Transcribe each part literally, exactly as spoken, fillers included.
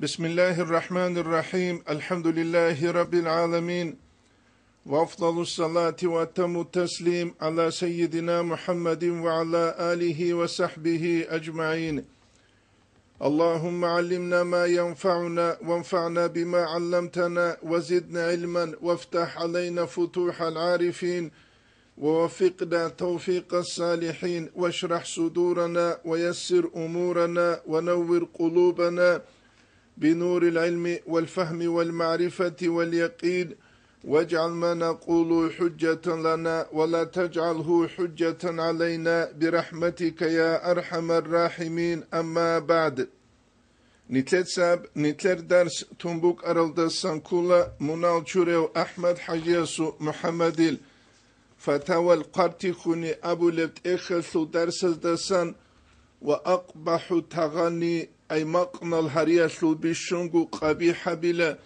بسم الله الرحمن الرحيم. الحمد لله رب العالمين. وأفضل الصلاة وأتم التسليم على سيدنا محمد وعلى آله وصحبه أجمعين. اللهم علمنا ما ينفعنا وانفعنا بما علمتنا وزدنا علما وافتح علينا فتوح العارفين ووفقنا توفيق الصالحين واشرح صدورنا ويسر أمورنا ونور قلوبنا بنور العلم والفهم والمعرفة واليقين واجعل ما نقول حجة لنا ولا تجعله حجة علينا برحمتك يا أرحم الراحمين. أما بعد. Нилъецаб, нилъер дарс тун букӀаралдасан ккола мунал чурев АхӀмад-хӀажиясул МухӀаммадил Фатавал Хъвартихьуни абулеб тӀехьалъул дарсаздасан ва акъбахӀу тагъани ай макънал гьариялъул бищунго къабихӀабила,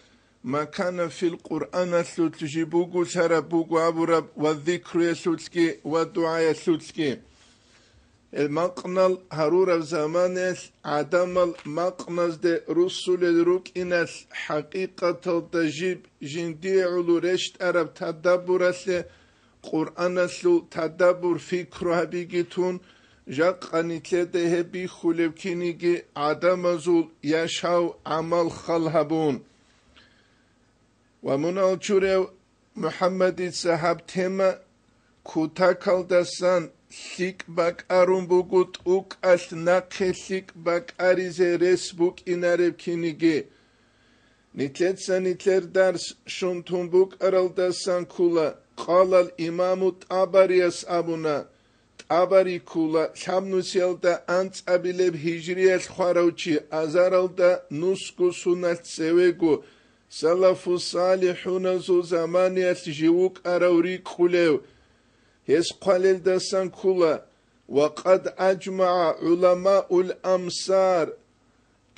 ма кана фил Къуръаналъулъ жиб бугулъараб буго абураб ва зикруялъулъги ва дугӀаялъулъги. Гьел макънал гьарураб заманаялъ гӀадамал макъназде руссулел рукӀиналъ хӀакъикъаталда жиб жиндие гӀоло рещтӀараб тадаббуралъе Къуръаналъул тадаббур-фикру гьабиги тун, жакъа нилъеда гьеб бихьулеб киниги гӀадамазул яшав гӀамал хал гьабун. Ва мунал чурев МухӀаммадица гьаб тема кутакалдасан лъикӀ бакӀарун буго, тӀукӀалъ нахъе лъикӀ бакӀаризе рес букӀинареб киниги. Нилъеца нилъер дарс щун тун букӀаралдасан ккола, къалал имаму ТӀабарияс абуна, ТӀабари ккола лъабнусиялда анцӀабилеб гьижриялъ хварав чи, азаралда нусго суналъ цевего, салафу-салихӀуназул заманиялъ жив вукӀарав рикӀкӀулев. Гьес хъвалелдасан ккола, ва къад аджмагӀа гӀуламаул амсар,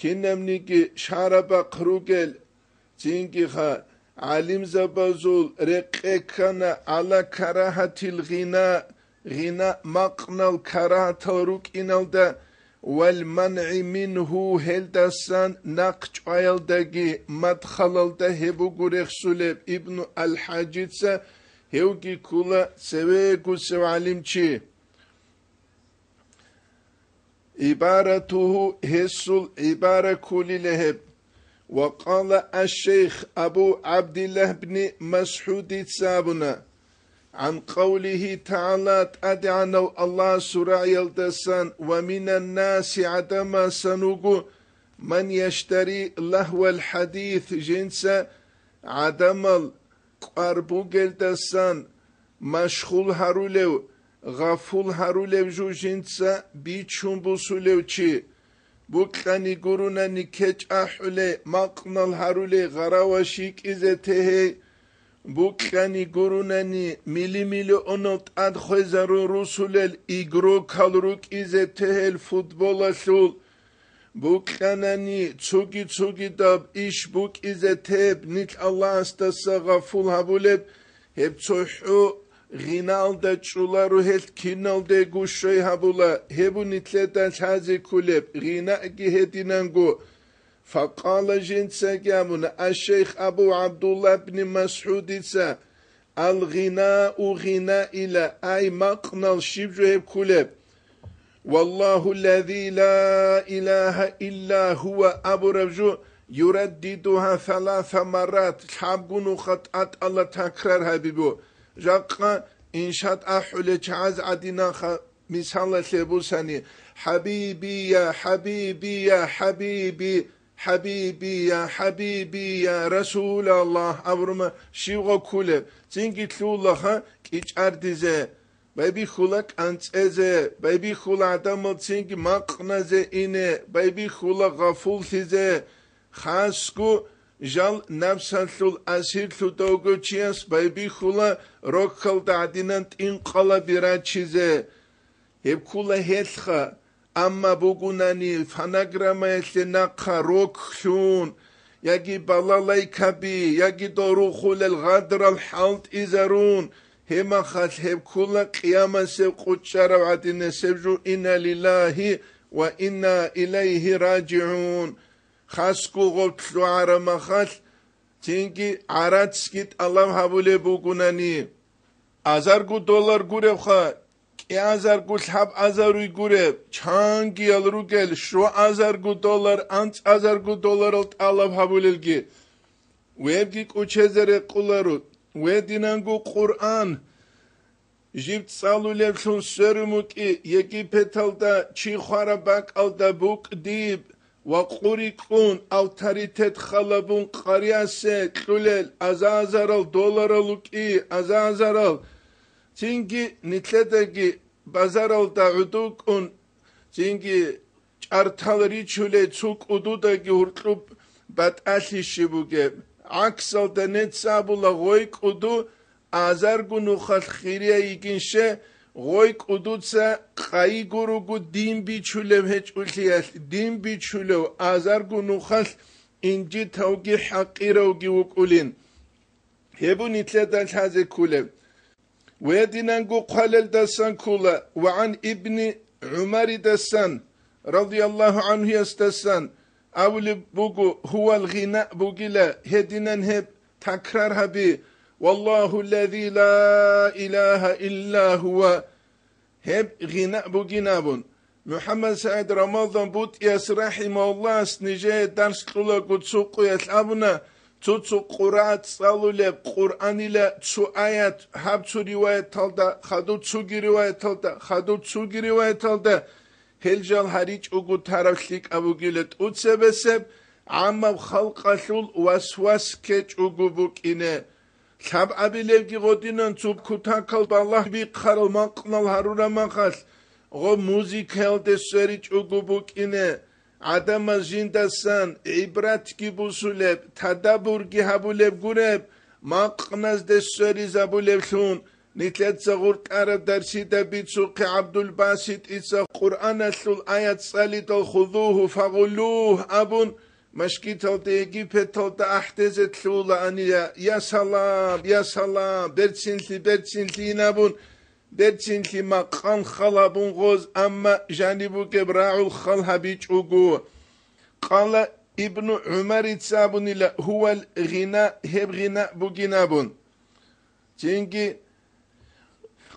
кинабниги шарабахъ ругел, цинги гьа, гӀалимзабазул рекъе ккана гӀала карагьатил гъина, гъина макънал карагьатал рукӀиналда, вал мангӀи мингьу, гьелдасан нахъ чӀваялдаги. Мадхалалда гьеб буго рехсулеб Ибну ал-ХӀажица, гьевги ккола цевегусев гӀалимчи. Ибаратугьу, гьесул гӀибара кколила гьеб. Ва къала аш-шейх Абу ГӀабдиллагь бни МасгӀудица абуна, гӀан къавлигьи тагӀала, ТӀадегӀанав Аллагьасул рагӀиялдасан, ва минаннаси, гӀадамасан вуго, ман яштари лагьвал хӀадис, жинца гӀадамал кӀвар бугелдасан машгъул гьарулев, гъафул гьарулев жо жинца бичун бусулев чи. Букьани гурунани кечӀ ахӀулей, макънал гьарулей, гъараваш йикӀизе тегьей. Букьани гурунани мили-миллионал тӀад хвезарун русулел игрокал рукӀизе тегьел футболалъул. Букьанани цоги-цогидаб иш букӀизе теб, нилъ Аллагьасдаса гъафул гьабулеб, гьеб цохӀо гъиналда чӀоларо, гьелъ киналдего щвей гьабула, гьеб нилъеда лъазе кколеб, гъинаги гьединанго. Факъала, жинцаги абуна, аш-шейх Абу ГӀабдулла бни МасгӀудица, Ал-гъинау гъинаила, ай макънал щиб жо гьеб кколеб? Валлагьу ллази ла илагьа илла гьува абураб жо, юраддидугьа саласа маррат, лъабго нуха тӀатӀала такрар гьабибу. Жакъа иншат ахӀулел чагӀаз гӀадинаха мисалалъе бусани: «ХӀабиби, я хӀабиби, я хӀабиби, хӀабиби, я хӀабиби, я Расулаллагь», абурма щивгъа ккулеб, цинги лъугьулаха кӀичӀардизе, байбихьула кӀанцӀезе, байбихьула гӀадамал цинги макъназе ине, байбихьула гъафуллъизе. Хасго жал напсалъул асирлъудавго чияс байбихьула роккалда гӀадинан тӀинкъала бирачизе. Гьеб ккула гьелъха, амма бугунани фонограммаялъе нахъа рок лъун, яги балалайкаби, яги дорухулел гъадрал хӀалтӀизарун, гьебмахалъ гьеб ккула къиямасеб къучӀараб гӀадинасеб жо: «Инна лиллагьи ва инна илайгьи ражигӀун». хасго гъоб лъугӀараб махалъ, цинги гӀарацги тӀалаб гьабулеб бугунани. Азарго доллар гуребха, кӀиазарго лъабазаруй гуреб, чангиял ругел щуазарго доллар, анцӀазарго долларал тӀалаб гьабулелги, вебги кӀучезе рекъоларо, вединанго Къуръан жиб цӀалулеблъун сверун вукӀи, Египеталда чи хвараб бакӀалда букӀ диб ва къури кьун авторитет халабун къариясе кьулел азазарал долларал вукӀи, азазарал. Цинги нилъедаги базаралда гӀодов ккун, цинги чӀартал ричулей цо кӀудудаги гьуркьуб батӀалъи щиб бугеб. ГӀаксалда нецабула гъой кӀуду азарго нухалъ хирия йигинше, гъой кӀудуца къайи гуруго дин бичулев гьечӀулъиялъ, дин бичулев азарго нухалъ инжитавги хӀакъиравги вукӀулин. Гьеб нилъеда лъазе кколеб. Вединанго хъвалелдасан ккола, ва гӀан ибни ГӀумаридасан, радияллагьу гӀанхуясдасан, абулеб буго, гьувал гъина бугила, гьединан гьеб такрар гьаби, валлагьу ллази ла илагьа илла гьува, гьеб гъина бугин абун. МухӀаммад СагӀид Рамазан БутӀияс рахӀимагьуллагьас нижее дарс кьулаго цо къоялъ абуна, цо-цо къура цӀалулеб Къуръанила цо аят, гьаб цо риваяталда, хадуб цоги риваяталда, хадуб цоги риваяталда, гьел жал гьаричӀого тараб лъикӀаб бугила тӀуцебесеб, гӀаммаб халкъалъул васвас ккечӀого букӀине. Лъабабилебги гъодинан цо кутакал балагь бихъарал макънал гьарураб махалъ, гъо музыкаялде сверичӀого букӀине, гӀадамаз жиндасан гӀибратги бусулеб, тадабурги гьабулеб гуреб, макъназде сверизабулеблъун, нилъеца гъуркьараб дарсида бицухъе ГӀабдулбаситӀица Къуръаналъул аят цӀалидал хузугьу фагъуллугь абун, Машгиталда, Египеталда ахӀдезе лъугьулаанила, я салам, я салам, берцинлъи, берцинлъи инабун, берцинлъи макъан хал гьабун гъоз, амма жаниб бугеб рагӀул хал гьабичӀого. Къала Ибну ГӀумарица абунила, гьувал гъина, гьеб гъина бугин абун. Цинги,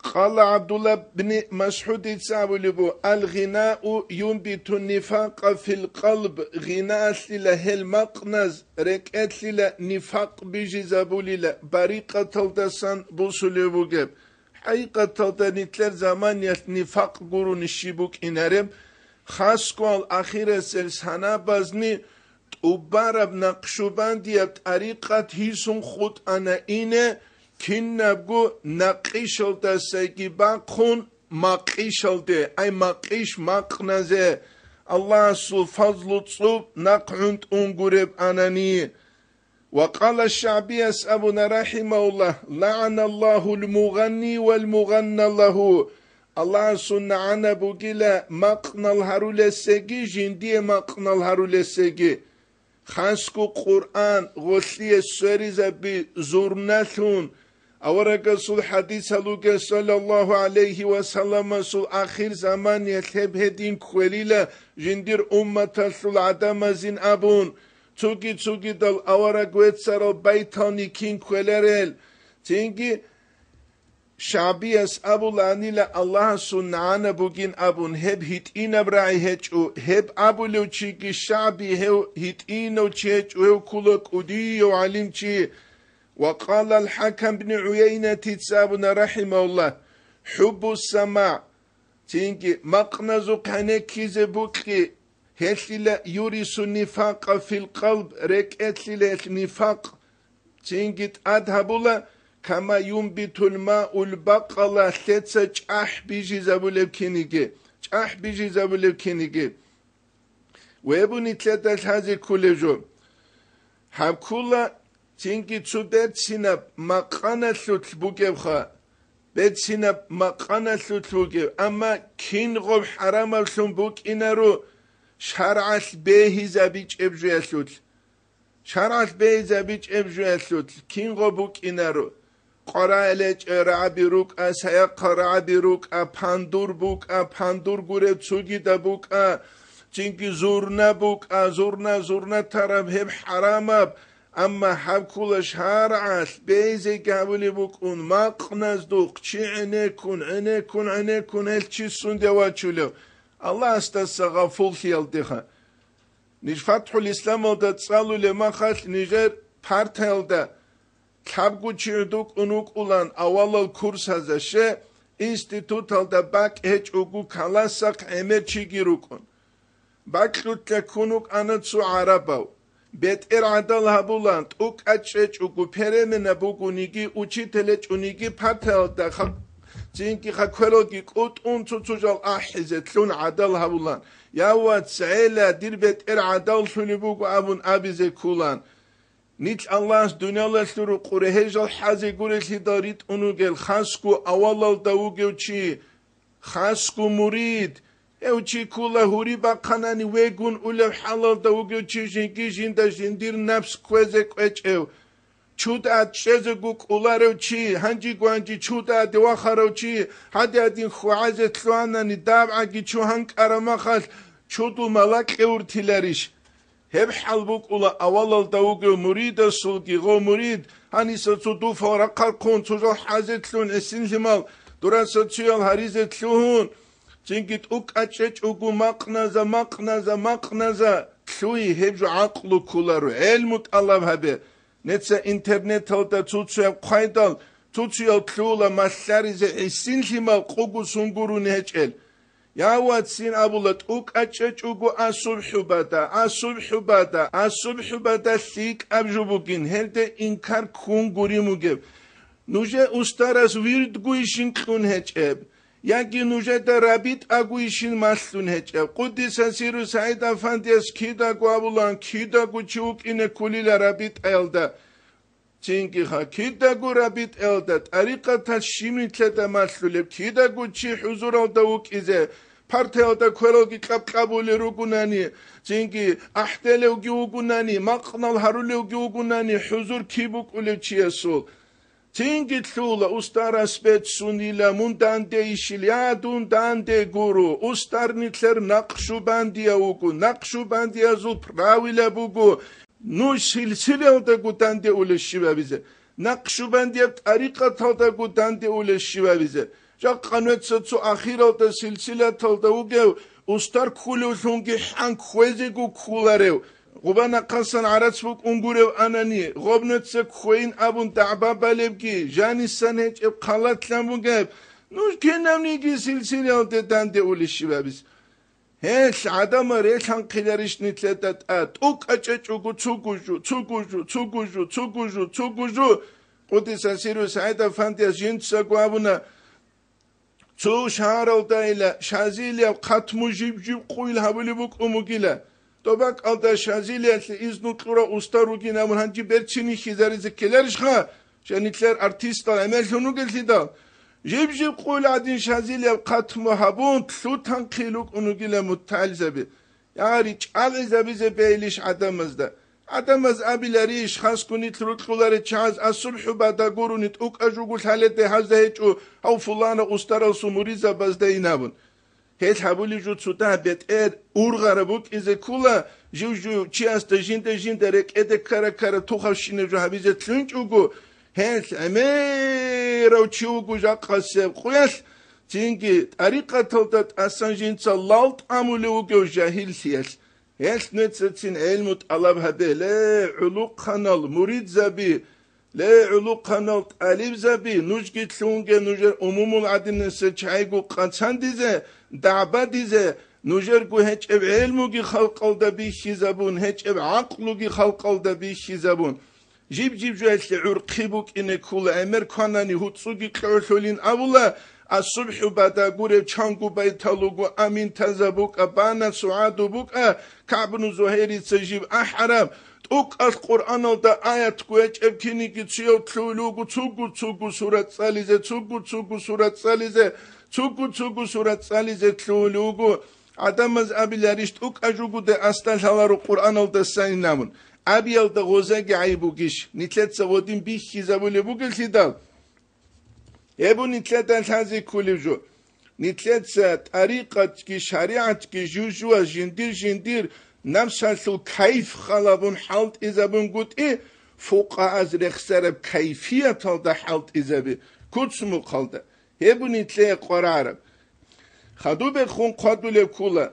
къала ГӀабдулла бни МасгӀудица абулеб буго, «Ал-гъинау юнбиту нифакъа фил къалб», гъинаалъила гьел макъназ рекӀелъила нифакъ бижизабулила, барикъаталдасан бусулеб бугеб. ХӀакъикъаталда нилъер заманиялъ нифакъ гурони щиб букӀинареб, хасго ахирасел санабазни тӀубараб накъшубандияб тӀарикъат гьисун хутӀана ине, кинабго накъишалдасайги бахъун макъишалде, ай макъиш макъназе, Аллагьасул фазлу цӀуб нахъ гӀунтӀун гуреб анани. Ва къала ШагӀбияс абуна, рахӀимагьуллагь, «ЛагӀаналлагьул мугъанни вал мугъанна лагьу», Аллагьасул нагӀана бугила макънал гьарулесеги, жиндие макънал гьарулесеги. Хасго Къуръан гъолъие сверизаби зурналъун, аварагасул хӀадисал ругел, саллаллагьу гӀалайгьи ва салламасул, ахир заманиялъ гьеб гьедин кквелила жиндир умматалъул гӀадамазин абун, цоги-цогидал авараг веццарал байтални кин кквеларел. Цинги ШагӀбияс абулаанила Аллагьасул нагӀана бугин абун, гьеб гьитӀинаб рагӀи гьечӀо, гьеб абулев чиги ШагӀби гьев гьитӀинав чи гьечӀо, гьев ккола кӀудияв гӀалимчи. Ва къала ал-ХӀакам бни ГӀуяйнатица абуна, рахӀимагьуллагь, хӀуббу самагӀ, цинги макъназухъ гьенеккизе букьи, гьелъила юрису нифакъа фил къалб, рекӀелъила гьелъ нифакъ, цинги тӀад гьабула, кама юнбитул маул бакъала, лъеца чӀахӀ бижизабулеб киниги, чӀахӀ бижизабулеб киниги. Вебу нилъеда лъазе кколеб жо. Гьаб ккола цинги цо берцинаб макъаналъулъ бугебха, берцинаб макъаналъулъ бугеб, амма кин гъоб хӀарамаблъун букӀинаро шаргӀалъ бегьизабичӀеб жоялъулъ. ШаргӀалъ бегьизабичӀеб жоялъулъ кин гъоб букӀинаро. Къварагьел гьечӀеб рагӀаби рукӀа, саяхъал рагӀаби рукӀа, пандур букӀа, пандур гуреб цогидаб букӀа, Цинги зурна букӀа, зурна, зурна тараб гьеб хӀарамаб, амма гьаб ккола шаргӀалъ бейзеги гьабулеб букӀун, макъназдухъ чи гӀенеккун, гӀенеккун, гӀенеккун гьел чи сунде вачулев? Аллагьасдаса гъафуллъиялдеха. Ниж ФатхӀул Исламалда цӀалулеб махалъ нижер партаялда лъабго чи гӀодокӀун вукӀулан авалал курсазаще, институталда бакӀ гьечӀого каласахъ гӀемер чиги рукӀун. Бакьулъа ккун вукӀана цо гӀарабав. БетӀер гӀадал гьабулан, тӀукӀа чӀечӀого, перемена бугониги, учитель гьечӀониги партаялда ха-, цинги хаквералги кӀутӀун цо-цо жал ахӀизе лъун гӀадал гьабулан. Я, вац, гӀела, дир бетӀер гӀадаллъулеб буго абун абизе ккулан. Нилъ Аллагьас дуниялалъул рукъуре гьел жал хӀазе гурелъидал ритӀун вугел хасго авалалда вугев чи, хасго мурид, гьев чи ккола гьури бахъанани вегун улев хӀалалда вугев чи, жинги жинда жиндир напс кквезе кӀвечӀев, чуда чӀезего кӀоларев чи, гьанжи-гванжи чуда вахарав чи, гьади-гьадин хьвагӀазе лъугьанани дабгӀаги чу гьанкӀарамахалъ чудул малакье вуртиларищ? Гьеб хӀал букӀула авалалда вугев муридасулги. Гъо, мурид, гьаниса цо дуфал рахъархъун, цо жал хӀазе лъун, гӀисинлъимал дураса цоял гьаризе лъугьун, цинги тӀукӀа чӀечӀого макъназа, макъназа, макъназа лъугьи, гьеб жо гӀакълу кколаро, гӀелму тӀалаб гьабе. Неца интернеталда цо-цояб хъвайдал, цо-цоял лъугьула малъаризе гӀисинлъимал къуго сунгуруни гьечӀел. Я, вацин абула, тӀукӀа чӀечӀого асубхӀу бада, асубхӀу бада, асубхӀу бада лъикӀаб жо бугин, гьелде инкар ккун гурин бугеб. Нужер устарас вирдгуйищин кьун гьечӀеб, яги нужеда рабитӀагуйищин малъун гьечӀеб? Къуддиса сирру СагӀид Афандияс кидаго абулаан, кидаго чи вукӀине кколила рабитӀаялда. Цинги ха кидаго рабитӀаялда тӀарикъаталъ щиб нилъеда малъулеб, кидаго чи хӀузуралда вукӀизе, партаялда квералги кьаб-кьабулел ругунани, цинги ахӀделевги вугунани, макънал гьарулевги вугунани, хӀузур киб букӀулев чиясул? Цинги лъугьула, устарас беццунила, мун данде ишил, я, дун данде гуро, устар нилъер накъшубандияв вуго, накъшубандиязул правила буго, нуж силсилалдаго данде улес щибабизе, накъшубандияб тӀарикъаталдаго данде улес щибабизе. Жакъа нуца цо ахиралда силсилаталда вугев устар ккулевлъунги хӀан кквезего ккуларев, гъубанахъасан гӀарац букӀун гурев анани, гъоб нуца кквейин абун дагӀба балебги, жанисан гьечӀеб халатлъан бугеб, нуж кинавниги силсилалде данде улес щибабизе. Гьелъ гӀадамал релъанхъиларищ нилъеда тӀад? ТӀукӀа чӀечӀого цугу жу, цугу жу, цугу жу, цугу жу, цугу жу. Къуддиса сирру СагӀид Афандияс жинцаго абуна, цо шагьаралдайила Шазилияб хъатму жиб-жиб къуйил гьабулеб букӀун бугила. ТӀубакалда Шазилиялъе изну кьурав устар ругин абун гьанже берцин хьизаризе ккеларищха? Жанитлъер артистал гӀемерлъун ругеллъидал, жиб-жиб къуйил гӀадин Шазилияб хъатму гьабун, лъутанхъи лукӀун ругила мутагӀилзаби. Я, ричӀал гӀезабизе бейилищ гӀадамазда? ГӀадамаз абиларищ, хасго нилъ рукьуларел чагӀаз асубхӀу бада гурони тӀукӀа жугу лъаледе гьазда гьечӀо, гьав фулана устаралсул муридзабазда инабун. Гьел гьабулеб жо цо дагь бетӀер ургъараб букӀизе ккола, жив-жив чиясда жинда-жинда рекӀеде ккара-ккара тухавщинаб жо гьабизе лъунчӀого, гьел гӀемерав чи вуго жакъасеб къуялъ, цинги тӀарикъаталда тӀасан жинца лал тӀамулев вугев жагьиллъиялъ. Гьелъ нецацин гӀелму тӀалаб гьабе, ле, гӀулухъанал муридзаби! Ле, гӀулухъанал тӀалибзаби, нужги лъунге нужер умумул гӀадинасда чагӀиго къацандизе, дагӀбадизе, нужерго гьечӀеб гӀелмуги халкъалда бихьизабун, гьечӀеб гӀакълуги халкъалда бихьизабун. Жиб-жиб жоялъе гӀурхъи букӀине ккола, гӀемер кванани гьуцӀуги кьогӀлъулин абула, асубхӀу бада гурев чанго байтал руго, аминтаза букӀа, бана сугӀаду букӀа, КагӀбну Зугьайрица жиб ахӀараб, ТӀукӀалъ Къуръаналда аятго гьечӀеб киниги цояв лъугьулев вуго цугу-цугу сурат цӀализе, цугу-цугу сурат цӀализе, цугу-цугу сурат цӀализе лъугьулев вуго. ГӀадамаз абиларищ, тӀукӀа жугуде асда лъаларо Къуръаналдасан инабун. Абиялда гъозаги гӀайиб бугищ, нилъеца гъодин бихьизабулеб бугеллъидал? Гьеб нилъеда лъазе кколеб жо. Нилъеца тӀарикъатги шаригӀатги жужуа жиндир-жиндир напсалъул кайф халабун хӀалтӀизабунгутӀи, фукъагьаз рехсараб кайфияталда хӀалтӀизаби, куцмухъалда. Гьеб нилъее къваригӀараб. Хадубехун хъвадулеб ккула.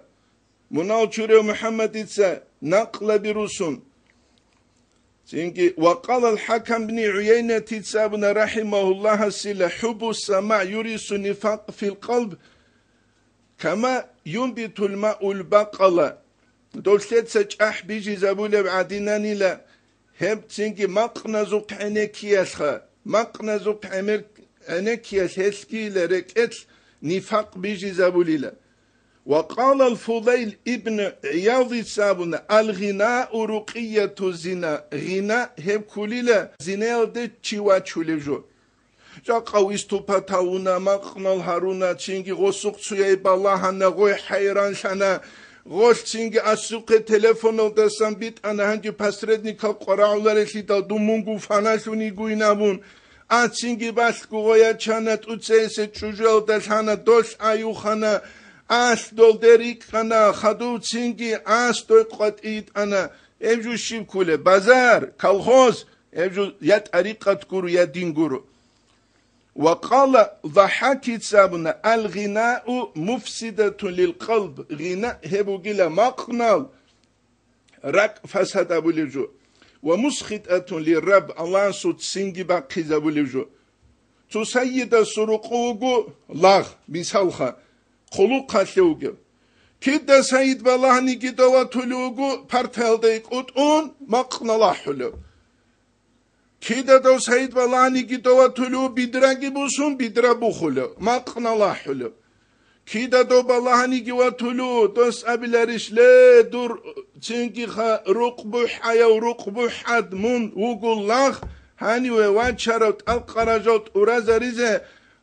Мунал чурев МухӀаммадица накълаби русун. Цинги, ва къала ал-ХӀакам бни ГӀуяйнатица абуна рахӀимагьуллагьасила: «ХӀуббу самагӀ юрису нифакъ фил къалб, кама юнбитул маул бакъала». Дов лъеца чӀахӀ бижизабулеб гӀадинанила, гьеб цинги макъназухъ гӀенеккиялъха, макъназухъ гӀемер-, гӀенеккиялъ гьелъгийила рекӀелъ нифакъ бижизабулила. Ва къала ал-Фудайл ибн ГӀиядица абуна: «Ал-гъинау рукъияту зина». Гъина гьеб ккулила зинаялде чи вачулев жо. Жакъа виступат гьавуна, макънал гьаруна, цинги гъосухъ цуяй балагьана, гъой хӀайранлъана, гъолъ цинги асухъе телефоналдасан битӀана, гьанже посредникал къварагӀуларелъидал дун мунго фаналъун йигуйин абун. А цинги балъго гъоя чана, тӀуцеясе чӀужуялда лъана, долъ аюхана, алъ долде рикӀкӀана, хадув цинги ас дой къватӀи йитӀана. Гьеб жо щиб ккулеб? Базар, колхоз, гьеб жо я тӀарикъат гуро, я дин гуро. Ва къала Заххакица абуна: «Ал-гъинау муфсидатун лил къалб». Гъина гьеб бугила макънал ракӀ фасад абулев жо. «Ва мусхитатун лирраб», Аллагьасул ццинги бахъизабулев жо. Цо сайидасул рукъу вуго лагъ, мисалха, хъулухъалъе вугев. Кида сайид балагьаниги дов ватулев вуго, партаялда икӀутӀун, макънал ахӀулев. Кида дов сайид балагьаниги дов ватулев вуго, бидраги бусун, бидра бухулев, макънал ахӀулев. Кида дов балагьаниги ватулев вуго, дос абиларищ: «Ле, дур цинги ха-, рукъ бухӀаяв, рукъ бухӀад, мун вуго лагъ, гьаниве вачарав тӀалкъаражал тӀуразаризе,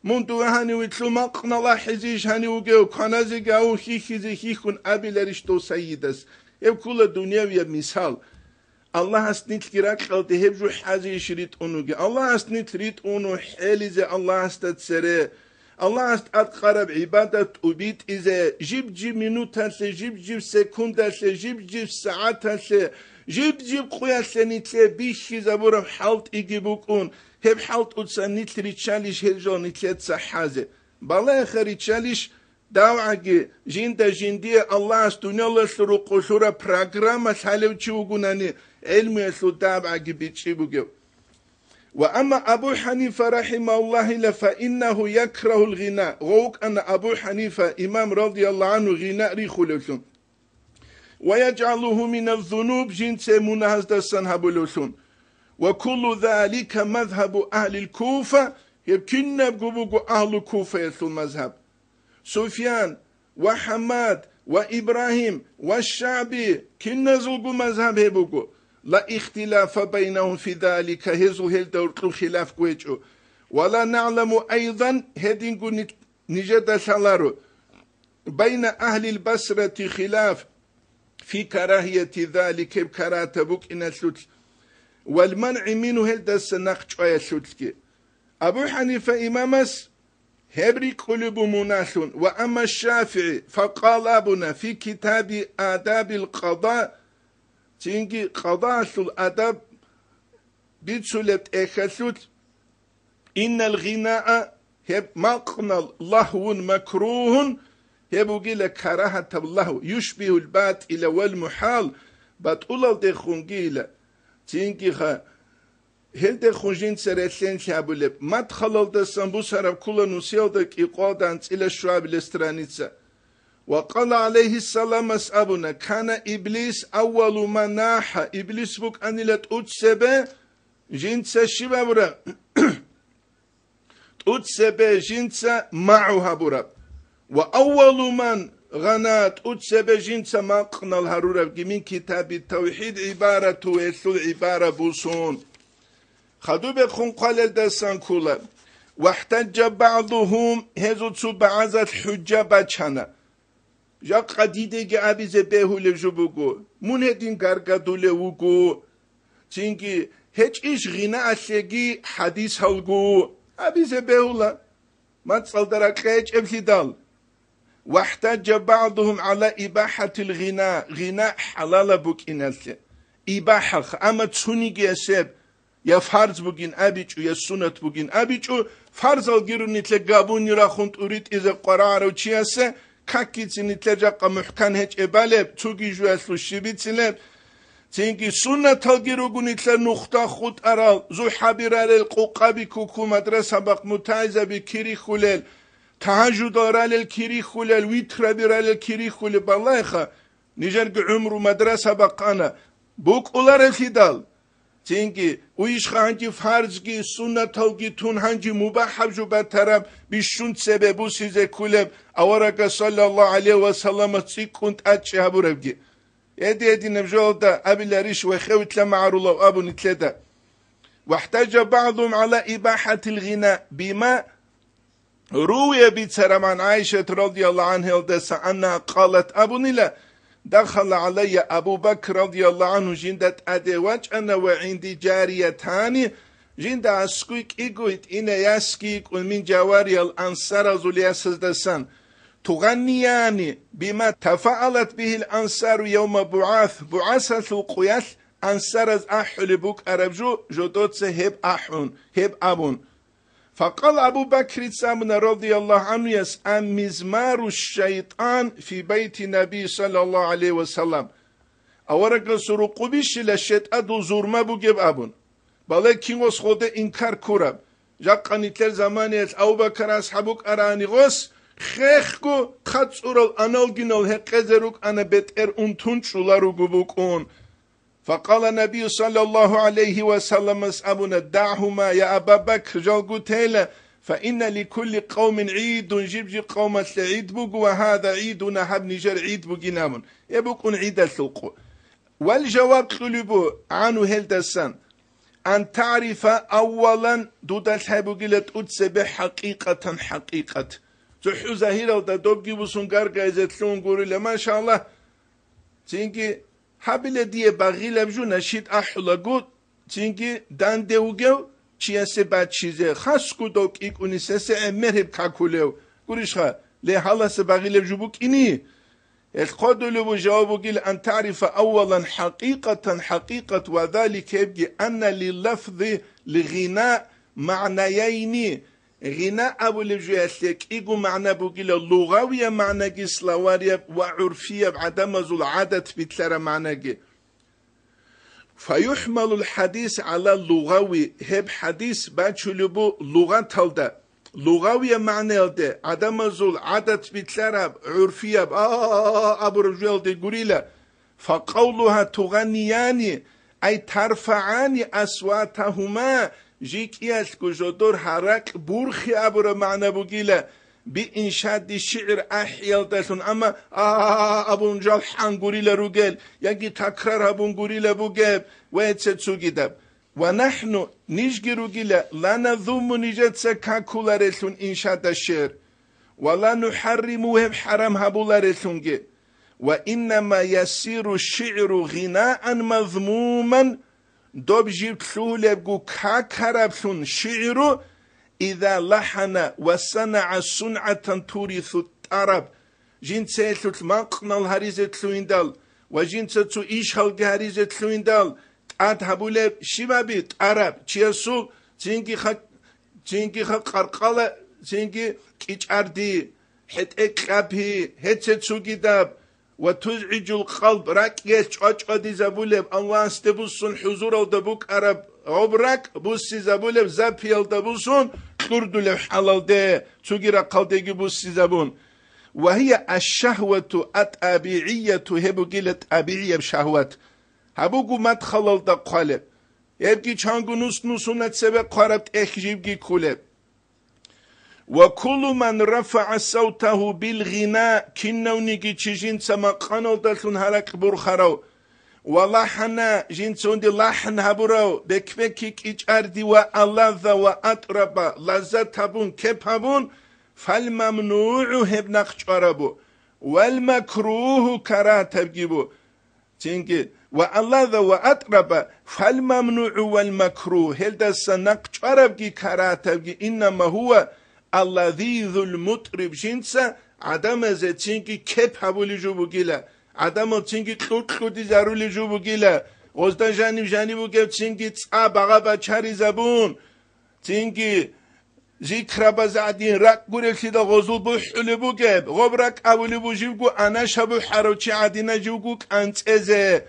мун дуе гьаниве лъу макънал ахӀизейищ гьанив вугев, кваназеги гьавун хьихьизе хьихьун», абиларищ дов сайидас? Гьеб ккула дунявияб мисал. Аллагьас нилъги ракьалде гьеб жо хӀазейищ ритӀун вугев? Аллагьас нилъ ритӀун ву хӀелизе Аллагьасда цере, Аллагьас тӀадкъараб гӀибадат тӀубитӀизе, жиб-жиб минуталъе, жиб-жиб секундалъе, жиб-жиб сагӀаталъе, жиб-жиб къуялъе нилъее бихьизабураб хӀалтӀиги букӀун, гьеб хӀалтӀуца нилъ риччалищ гьел жо нилъеца хӀазе? Балагьеха риччалищ, давгӀаги, жинда жиндие Аллагьас дуниялалъул рукъу лъураб программа лъалев чи вугунани, гӀелмуялъул давгӀаги бичӀчӀи бугев. Ва амма Абу ХӀанифа рахӀимагьуллагьила, фа иннагьу якрагьул гъина, гъов вукӀана Абу ХӀанифа имам радияллагьу гӀангьу гъина рихулевлъун. Ва яджгӀалугьу миназ-зунуб, жинца мунагьаздасан гьабулевлъун. Ва куллу залика мазгьабу агьлил Куфа, гьеб кинабго буго агьлу Куфаялъул мазгьаб. Суфьян ва ХӀаммад ва Ибрагьим ва ШагӀби, киназулго мазгьаб гьеб буго. Ла ихтилафа байнагьум фи залика, гьезул гьелда гьоркьоб хилаф гьечӀо. Ва ла нагӀламу айзан, гьединго ни-, нижеда лъаларо, байна агьлил Басрати хилаф фи карагьияти залик, гьеб карагьатаб букӀиналъулъ, вал манъи мингьу, гьелдаса нахъ чӀваялъулъги. Абу ХӀанифа имамас гьеб рикӀкӀулеб бу муналъун, ва амма ШафигӀи, факъала абуна фи китаби адабил къада, цинги къадаалъул адаб бицулеб тӀехьалъулъ, иннал гъинаа, гьеб макънал, лагьвун макругьун, гьеб бугила карагьатаб лагьв, юшбигьул батӀила вал мухӀал, батӀулалдехунгийила, цинги ха-, гьелдехун жинца релълъен лъабулеб. Мадхалалдасан бусараб ккула нусиялда кӀикъоялда анцӀила щуабилеб страница. Ва къала гӀалайгьиссаламас абуна: «Кана Иблис аввалу ман нахӀа», Иблис букӀанила тӀуцебе жинца щиб гьабураб? ТӀуцебе жинца магӀу гьабураб. Ва аввалу ман гъана, тӀуцебе жинца макънал гьарурабги мин китаби тавхӀид гӀибарату, гьелъул гӀибара бусун. Хадубехун хъвалелдасан ккула. Вахтаджа багӀдухум, гьезул цо багӀазалъ хӀужжа бачана. Жакъа дидеги абизе бегьулев жо буго, мун гьедин гаргадулев вуго. Цинги гьечӀищ гъинаалъеги хӀадисалго абизе бегьула, мацӀалда ракьа гьечӀеблъидал. واحتج بعضهم على إباحة الغناء, гъина хӀалалаб букӀиналъе. ИбахӀа, амма цониги гьесеб я фарз бугин абичӀо, я суннат бугин абичӀо, фарзал гируни нилъер габуни рахун тӀуритӀизе къварагӀарав чиясе, какицин нилъер жакъа мухӀкан гьечӀеб балеб, цоги жуялъул щибицилеб. Цинги суннаталги руго нилъер нухда хутӀарал, зухӀаби рарел, къукъаби куку, мадраса бахъ мутагӀилзаби кирихьулел, тагьажудал ралел кирихьулел, витраби ралел кирихьулел, балагьеха, нижерги гӀумру мадраса бахъана, букӀуларелъидал. Цинги, уйищха гьанже фарзги суннаталги тун гьанже мубахӀаб жо батараб бищун цебе бусизе кколеб, аварагас саллаллагьу гӀалайгьи ва салламас цӀикӀкӀун тӀадчӀи гьабурабги. Гьеди-гьединаб жоялда абиларищ ва хевилъа магӀарулав абун нилъеда. واحتج بعضهم على إباحة الغناء بما روي, бицараб, عن عائشة رضي الله عنها, гьелдаса, أنها قالت, абунила: دخل علي أبو بكر رضي الله عنه, жинда тӀаде вачӀана, وعندي جاريتان, жинда аскӀой кӀиго гьитӀинай ясги йикӀун, من جواري, ансаразул ясаздасан, تغنيان بما تفاءلت به الأنصار يوم بعاث, бугӀасалъул къоялъ ансараз ахӀулеб букӀараб жо, жодоца гьеб ахӀун, гьеб абун. فقال أبو بكر, цӀамуна رضي الله عنه яс: أمزمار الشيطان في بيت النبي صلى الله عليه وسلم, аварагасул рукъубищила щайтӀадул зурма бугеб абун. Бале, кингос гъоде инкар ккураб. Жакъа нилъер заманиялъ Абу-Бакар асхӀаб вукӀарани гъос, хехго хъацӀурал аналгинал гьекъезе рукӀана, бетӀер унтун чӀула руго букӀун. فقال النبي صلى الله عليه وسلم, абуна: دعهما يا أبا بكر, жалго тейла, فإن لكل قوم عيد, жиб-жиб къавмалъе гӀид буго, وهذا عيدنا, гьаб нижер гӀид бугин абун. Гьеб букӀун гӀидалъул къо. Вал жаваб кьулеб бу гӀану гьелдасан: أن تعرف أولا, дуда лъай бугила тӀуцебе хӀакъикъатан хӀакъикъат. ЦохӀо загьиралда добги бусун гаргайзе лъун гурила, машаллагь. Цинги гьабила дие багъилаб жо, нашид ахӀулаго, цинги данде вугев чиясе баччизе, хасго дов кӀикӀунисесе гӀемер гьеб какулев. Гурищха, ле, гьаласа багъилаб жо букӀини? Гьелъ хъодулев жаваб бугил: أن تعرف أولا حقيقة, хӀакъикъат, وذلك, гьебги, أن للفظ الغناء معنيين, гъина абулеб жоялъе кӀиго магӀна бугила, лугъавияб магӀнаги, словарияб ва гӀурфияб гӀадамазул гӀадат билълъараб магӀнаги. فيحمل الحديث على اللغوي, гьеб хӀадис бачулеб бу лугъаталда, лугъавияб магӀнаялде, гӀадамазул гӀадат билълъараб, гӀурфияб, а-а-а абураб жоялде гурила. فقولها تغنيان أي ترفعان أصواتهما, жикӀиялъго жодор гьаракь бурхи абураб магӀна бугила, بإنشاد الشعر, ахӀиялдалъун, амма а-а-а абун жал хӀан гурила ругел, яги такрар гьабун гурила бугеб ва гьеце цогидаб. ونحن, нижги ругила, لا نذم, нижеца какуларелъун иншада шигӀр, ولا نحرم, гьеб хӀарам гьабуларелъунги. وإنما يصير الشعر غناء مذموما, доб жиб лъугьулебго какараблъун шигӀру, إذا لحن وصنع صنعة تورث الطرب, жинца гьелъулъ макънал гьаризе лъугьиндал ва жинца цо ишалги гьаризе лъугьиндал, тӀад гьабулеб щибаби тӀараб чиясул, цинги ха-, цинги ха-, къаркъала, цинги кӀичӀарди, хӀетӀе кьабги, гьеце цогидаб, وتزعج القلب, ракӀ гьелъ чӀвачӀвадизабулеб, Аллагьасде буссун хӀузуралда букӀараб гьоб ракӀ буссизабулеб, запиялда буссун кьурдулев хӀалалде, цоги рахъалдеги буссизабун. وهي الشهوة الطبيعية, гьеб бугила тӀабигӀияб шагьват. Гьаб буго мадхалалда хъвалеб. Гьебги чанго нус-нусуна цебе хъвараб тӀехь жибги кколеб. وكل من رفع صوته بالغناء, кинавниги чи жинца макъаналдалъун гьаракь бурхарав, ولحن, жинца унде лахӀн гьабурав, бек-бекки кӀичӀарди, وألذ وأطرب, лаззат гьабун, кеп гьабун, فالممنوع, гьеб нахъ чӀварабу, والمكروه, карагьатабги бу. Цинги, وألذ وأطرب, فالممنوع والمكروه, гьелдаса нахъ чӀварабги карагьатабги, إنما هو اللذيذ المطرب, жинца ГӀадамазе цинги кеп гьабулеб жо бугила, гӀадамал цинги кьукьудизарулеб жо бугила, гъозда жаниб-жаниб бугеб цинги цӀа багъа бачаризабун, цинги зикрабаз гӀадин ракӀ гуреблъидал гъозул бухӀулеб бугеб, гъоб ракӀ абулеб бу живго анаша бухӀарав чи гӀадина живго кӀанцӀезе.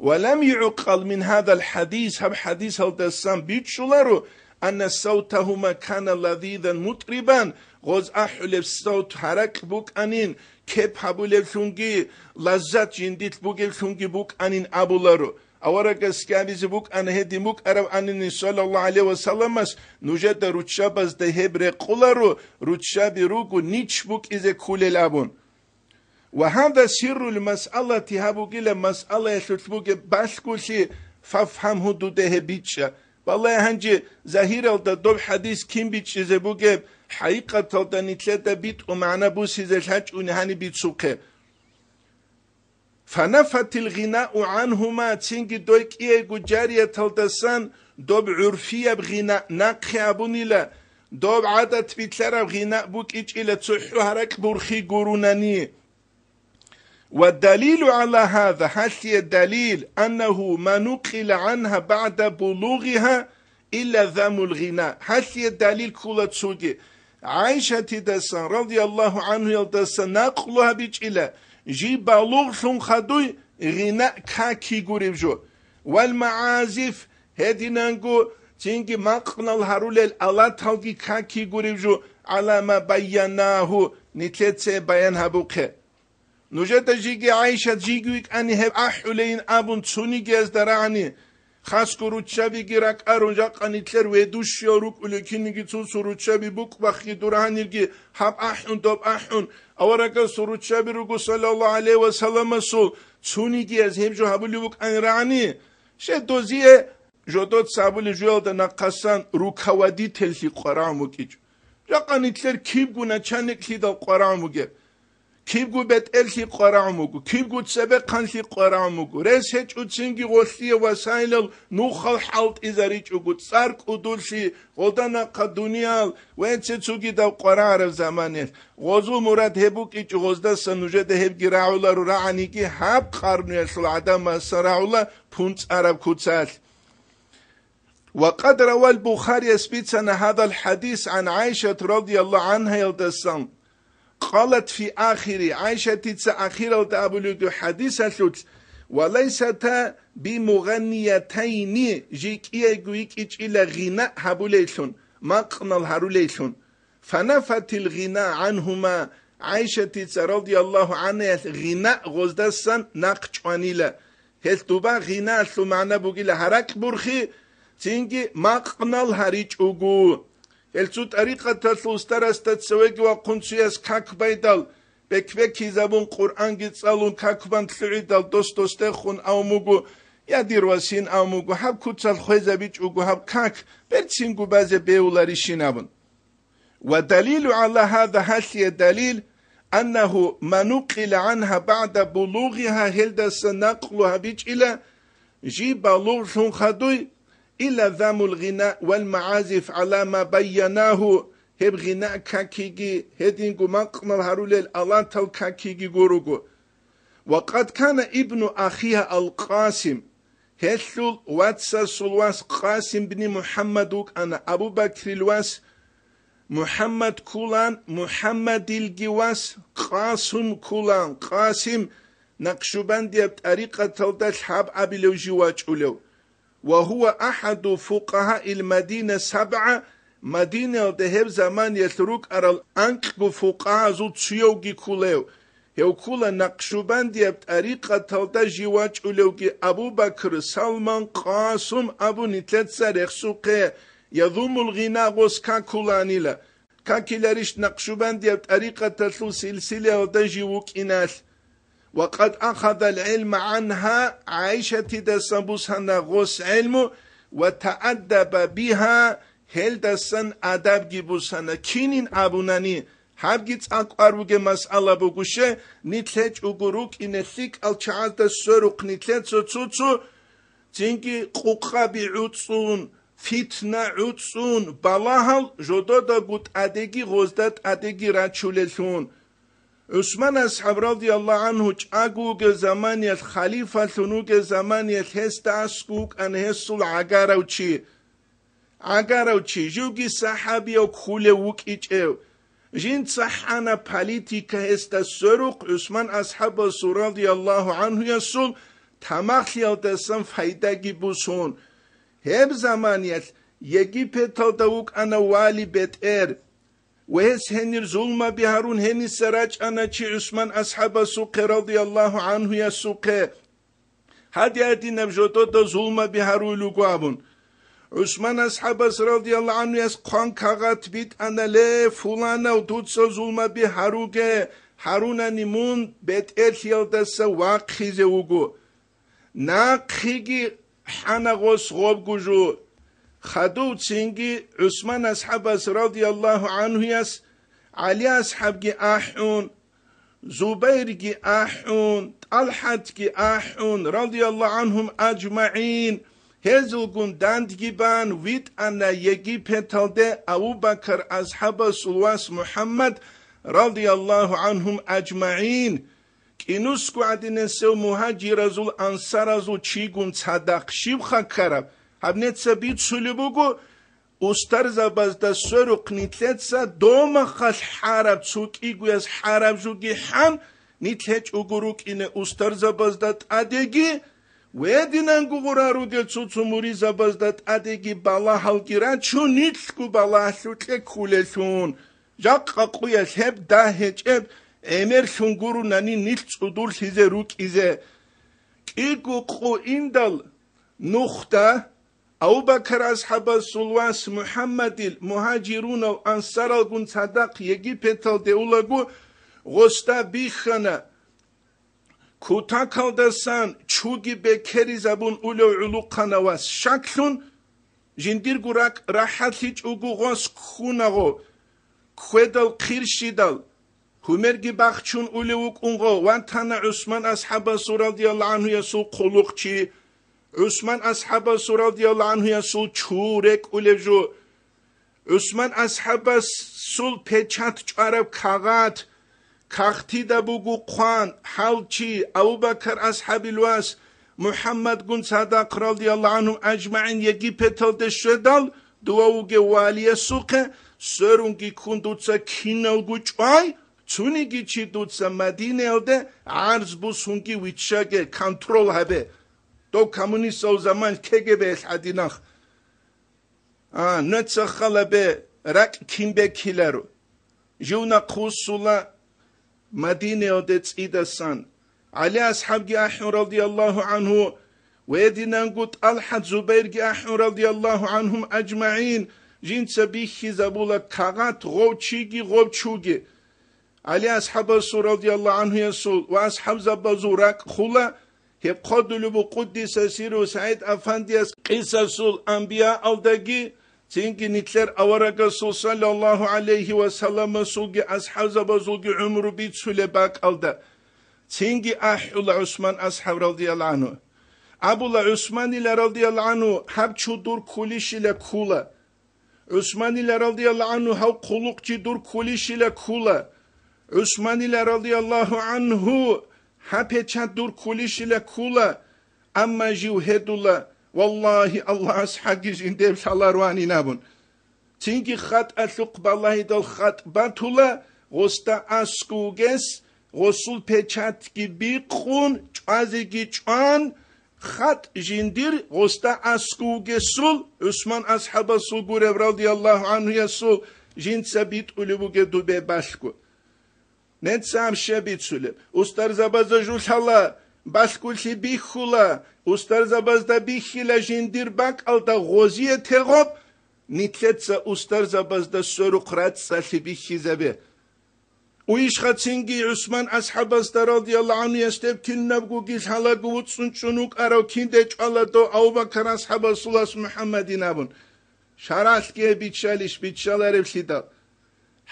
Ва лам югӀкъал мин гьадал хӀадис, гьаб хӀадисалдасан бичӀчӀуларо, анна савтагьума кана лазизан мутӀрибан, гъоз ахӀулеб савт гьаракь букӀанин, кеп гьабулеблъунги, лаззат жиндилъ бугеблъунги букӀанин абуларо. Аварагасги абизе букӀана гьедин букӀараб анани, саллаллагьу гӀалайгьи ва салламас, нужеда руччабазда гьеб рекъоларо, руччаби руго нич букӀизе кколел абун. Ва гьада сиррул масъалати, гьаб бугила масъалаялъулъ бугеб балъголъи, фафгьамгьу, дуда гьеб бичӀчӀа. Валлагь, гьанже загьиралда доб хӀадис кин бичӀчӀизе бугеб, хӀакъикъаталда нилъеда битӀу магӀна бусизе лъачӀуни гьаниб бицухъе. Фанафатил гъинау гӀангьума, цинги дой кӀиего жарияталдасан доб гӀурфияб гъина нахъе абунила, доб гӀадат билълъараб гъина букӀичӀила цохӀо гьаракь бурхи гурунани. Ва далилу гӀала гьаза, гьалъие далил, аннагьу ма нукъила гӀангьа багӀда булугъигьа илла заммул гъина. Гьалъие далил ккола цоги. ГӀайшатидасан, радияллагьу гӀангьуялдасан, накълу гьабичӀила, жий балугълъун хадуй гъина каки гуреб жо. Вал магӀазиф, гьединанго цинги макънал гьарулел алаталги каки гуреб жо, гӀала ма байянагьу, нилъеца баян гьабухъе. Нужеда жиги ГӀайшат жиги йикӀани гьеб ахӀулейин абун цунигиязда рагӀани, хасго руччабиги ракӀарун, жакъа нилъер ведущиял рукӀулел кинниги цо-цо руччаби букӀбахъги дурагьанирги гьаб ахӀун, доб ахӀун, аварагасул руччаби руго, саллаллагьу гӀалайгьи ва салламасул, цунигияз гьеб жо гьабулеб букӀани рагӀани, щай дозие жодоца абулеб жоялда нахъасан руководительлъи къварагӀун букӀичӀо. Жакъа нилъер кибго начальниклъидал къварагӀун бугеб. Кибго бетӀерлъи къварагӀун буго, кибго цебехъанлъи къварагӀун буго. Рес гьечӀоцинги гъолъие васайлал нухал хӀалтӀизаричӀого, цӀар кӀудулъи, гъолда нахъа дуниял ва цо-цогидал къварагӀараб заманалъ. Гъозул мурад гьеб букӀичӀо, гъоздаса нужеда гьебги рагӀуларо рагӀаниги, гьаб къарнуялъул гӀадамасан рагӀула пунцӀараб куцалъ. Ва къад равал Бухарияс бицана гьадал хӀадис гӀан ГӀайшат радияллагьу гӀангьаялдасан, къалат фи ахири, ГӀайшатица ахиралда абулеб хӀадисалъулъ, ва лайсата бимугъанниятайни, жикӀияйго йикӀичӀила гъина гьабулейлъун, макънал гьарулейлъун. Фанафатил гъина гӀангьума, ГӀайшатица радияллагьу гӀангьаялъ гъина гъоздасан нахъ чӀванила. Гьелъ дуба гъинаялъул магӀна бугила гьаракь бурхи, цинги макънал гьаричӀого. Гьелъ цо тӀарикъаталъул устарасда цевеги вахъун цояс как байдал, бек-бекизабун Къуръанги цӀалун как бан лъугӀидал дос-досдехун ав муго, я дир васин ав муго, гьаб куцалъ хвезабичӀого гьаб как берцинго базе бевуларищин абун. Ва далилу гӀала гьаза, гьалъие далил, аннагьу ма нукъила гӀангьа багӀда булугъигьа, гьелдаса накълу гьабичӀила, жий балугълъун хадуй, илла заммул гъина вал магӀазиф гӀала ма байянагьу, гьеб гъина какиги, гьединго макънал гьарулел алатал какиги гуруго. Ва къад кана ибну ахиха ал-Къасим, гьелъул вацасул вас Къасим бни МухӀаммад вукӀана, Абу Бакрил вас МухӀаммад ккулан, МухӀаммадилги вас Къасум ккулан, Къасим накъшубандияб тӀарикъаталда лъабабилев жив вачӀулев. Ва гьува ахӀаду фукъагьаил Мадина сабгӀа, Мадинаялда гьеб заманиялъ рукӀарал анкьго фукъагьазул цуявги ккулев. Гьев ккула накъшубандияб тӀарикъаталда жив вачӀулевги Абу Бакр, Салман, Къасум абун нилъеца рехсухъе, язуммул гъина гъос какуланила. Какиларищ накъшубандияб тӀарикъаталъул силсилаялда жив вукӀиналъ? Ва къад ахадал гӀилма гӀангьа, ГӀайшатидасан бусана гъос гӀилму, ва тааддаба бигьа, гьелдасан адабги бусана. Кинин абунани, гьабги цӀакъ кӀвар бугеб масъала буго, ще, нилъ гьечӀого рукӀине лъикӀал чагӀазда сверухъ нилъеца цо-цо цинги къукъаби гӀуцӀун, фитна гӀуцӀун, балагьал жододаго тӀадеги гъозда тӀадеги рачулелъун. ГӀусман асхӀаб радияллагьу гӀанхӀу чӀаго вугев заманиялъ, халифалъун вугев заманиялъ гьесда аскӀов вукӀана гьесул гӀагарав чи. ГӀагарав чи, живги сахӀабияв ккулев вукӀичӀев. Жинца хӀана политика гьесда сверухъ ГӀусман асхӀабасул радияллагьу гӀанхӀуясул тамахлъиялдасан пайдаги бусун. Гьеб заманиялъ Египеталда вукӀана вали бетӀер. Ва гьес гьенир зулмаби гьарун гьениса рачӀана чи ГӀусман асхӀабасухъе радияллагьу гӀанхӀуясухъе. Гьадин-гьадинаб жодода зулмаби гьаруй лугу абун. ГӀусман асхӀабас радияллагьу гӀанхӀуяс хъван кагъат битӀана: «Ле, фуланав, дуца зулмаби гьаруге, гьарунани мун бетӀерлъиялдаса вахъизе вуго. Нахъеги хӀана гъос гъобгу жо». Хадув цинги ГӀусман асхӀабас радияллагьу гӀанхӀуяс ГӀали асхӀабги ахӀун, Зубайрги ахӀун, ТӀалхӀатги ахӀун, радияллагьу гӀанхӀум ажмагӀин, гьезулгун дандги бан витӀана Египеталде Абу-Бакар асхӀабасул вас МухӀаммад, радияллагьу гӀанхӀум ажмагӀин. КӀинусго гӀадинасев мугьажиразул, ансаразул чигун цадахъ щибха ккараб? Гьаб неца бицулеб буго, устарзабазда сверухъ нилъеца домахъалъ хӀараб, цо кӀигояс хӀараб жуги хӀан, нилъ гьечӀого рукӀине устарзабазда тӀадеги, гьединанго гъура ругел цо-цо муризабазда тӀадеги балагьалги рачун, нилъго балагьлъукье ккулелъун. Жакъа къуялъ гьеб дагь гьечӀеб гӀемерлъун гурунани нилъ цӀудурлъизе рукӀизе. КӀиго къо индал нухда Абу-Бакар асхӀабасул вас МухӀаммадил мугьажирунав ансаралгун цадахъ Египеталде улаго, гъосда бихьана, кутакалдасан чуги бекеризабун улев гӀулухъанав вас щаклъун, жиндирго ракӀ рахӀатлъичӀого гъос ккуна гъо, ккведал хъирщидал, гьумерги бахчун улев вукӀун гъо, ватана ГӀусман асхӀабасул радияллагьу гӀанхӀуясул хъулухъчи, ГӀусман асхӀабасул радияллагьу гӀанхӀуясул чу рекӀулев жо. ГӀусман асхӀабасул печат чӀвараб кагъат, кагътида буго хъван, гьав чи, Абу-Бакар асхӀабил вас, МухӀаммадгун цадахъ радияллагьу гӀанхӀум ажмагӀин Египеталде щведал, дова вугев валиясухъе сверунги ккун дуца киналго чӀвай, цониги чи дуца Мадинаялде гӀарз бусунги виччаге, контрол гьабе. Дов коммунистал заман КГБ-ялъ гӀадинах. А, нуца халабе, ракӀ кин беккиларо. Жив нахъвуссула Мадинаялде цӀидасан. ГӀали асхӀабги ахӀун, радияллагьу гӀанхӀу, ва гьединанго ТӀалхӀат, Зубайрги ахӀун, радияллагьу гӀанхӀум ажмагӀин, жинца бихьизабула кагъат гъов чиги гъов чуги. ГӀали асхӀабасул, радияллагьу гӀанхӀуясул, ва асхӀабзабазул ракӀ хула, гьеб хъодулеб бу къуддиса сирру СагӀид Афандияс къисасул анбияалдаги, цинги нилъер аварагасул саллаллагьу гӀалайгьи ва салламасулги асхӀабзабазулги гӀумру бицулеб бакӀалда. Цинги ахӀула ГӀусман асхӀаб, радияллагьу гӀанхӀу. Абула ГӀусманила, радияллагьу гӀанхӀу, гьаб чу дур ккулищила ккула. ГӀусманила, радияллагьу гӀанхӀу, гьав хъулухъчи дур ккулищила ккула. ГӀусманила, радияллагьу гӀанхӀу, гьаб печат дур ккулищила ккула. Амма жив гьедула, валлагьи, Аллагьас хӀаги жиндев лъаларванин абун. Цинги хатӀалъухъ балагьидал хатӀ батула, гъосда аскӀов вугес, гъосул печатги бикъун, чӀвазеги чӀван, хатӀ жиндир гъосда аскӀов вугесул, ГӀусман асхӀабасул гуреб, радияллагьу гӀанхӀуясул, жинца битӀулеб бугеб дубе балъго. Нецаам щай бицулеб? Устарзабазда жулъала, балъголъи бихьула, устарзабазда бихьила жиндир бакӀалда гъозие тегъоб, нилъеца устарзабазда сверухъ рацӀцӀалъи бихьизабе. Уйишха цинги ГӀусман асхӀабасда, радияллагьу гӀанхӀуяс, гьеб кинабгоги лъалаго вуцӀцӀун чӀун вукӀарав кин дечӀвала дов Абу-Бакар асхӀабасул вас МухӀаммадин абун. ШаргӀалъги гьеб биччалищ, биччалареблъидал?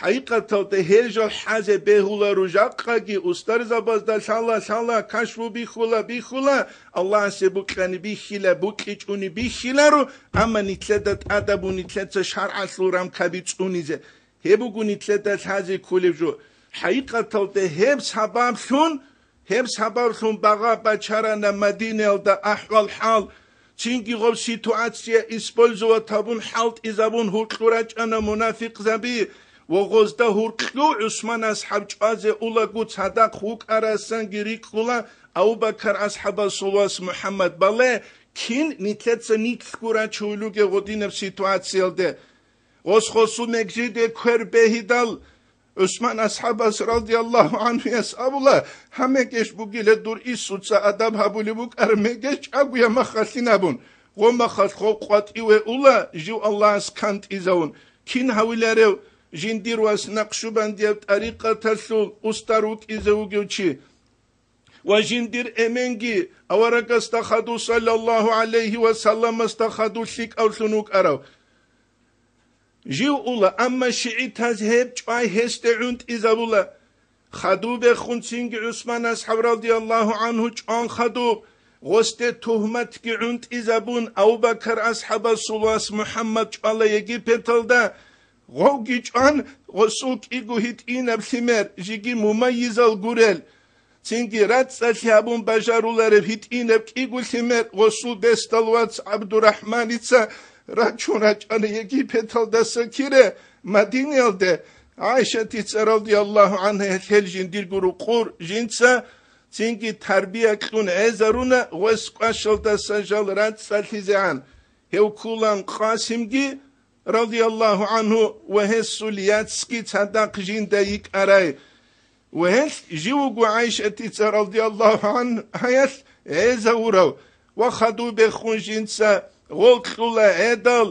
ХӀакъикъаталда гьел жал хӀазе бегьуларо жакъаги, устарзабазда лъала, лъала, кашфу бихьула, бихьула, Аллагьасе букьани бихьила, букьичӀони бихьиларо, амма нилъеда тӀадаб бу нилъеца шаргӀалъул рамкаби цӀунизе. Гьеб буго нилъеда лъазе кколеб жо. ХӀакъикъаталда гьеб сабаблъун, гьеб сабаблъун багъа бачарана Мадинаялда ахӀвал-хӀал, цинги гъоб ситуация использовать гьабун хӀалтӀизабун гьуркьу рачӀана мунафикъзаби ва гъозда гьуркьу ГӀусман асхӀаб чӀвазе улаго цадахъ вукӀарасанги рикӀкӀула Абу-Бакар асхӀабасул вас МухӀаммад бале, кин нилъеца нилъго рачулуге гъодинаб ситуациялде. Гъос-гъосул мегжиде квер бегьидал, ГӀусман асхӀабас радияллагьу гӀанхуяс абула: «Гьа мегеш бугила дур инсуца адаб гьабулеб букӀараб мегеш чӀагоя махалъин абун, гъо махалъ гъо къватӀиве ула жив Аллагьас кантӀизавун, кин гьавиларев жиндир вас накъшубандияб тӀарикъаталъул устар вукӀизе вугев чи?» Ва жиндир эменги аварагасда хадув, саллаллагьу гӀалайгьи ва салламасда хадув лъикӀавлъун вукӀарав жив ула, амма шигӀитаз гьеб чӀвай гьесде гӀунтӀизабула. Хадуб бехун цинги ГӀусман асхӀаб радияллагьу гӀанху чӀван хадуб, гъосде тугьматги гӀунтӀизабун, Абу-Бакар асхӀабасул вас МухӀаммад чӀвала Египеталда, гъовги чӀван, гъосул кӀиго гьитӀинаб лъимер, жеги мумайизал гурел. Цинги рацӀцӀалъи гьабун бажарулареб гьитӀинаб кӀиго лъимер гъосул бесдал вац ГӀабдурахӀманица рачун рачӀана Египеталдаса кире Мадинаялде. ГӀайшатица радияллагьу гӀанхӀа гьел жиндирго рукъур жинца цинги тарбия кьун гӀезаруна гъос кӀвашалдаса жал рацӀцӀалъизегӀан. Гьев ккулан Къасимги радияллагьу гӀанху ва гьесул яцги цадахъ жинда йикӀарай. Ва гьелъ жив вуго ГӀайшатица радияллагьу гӀанхаялъ гӀезавурав ва хадуб бехун жинца гъол кьула гӀедал,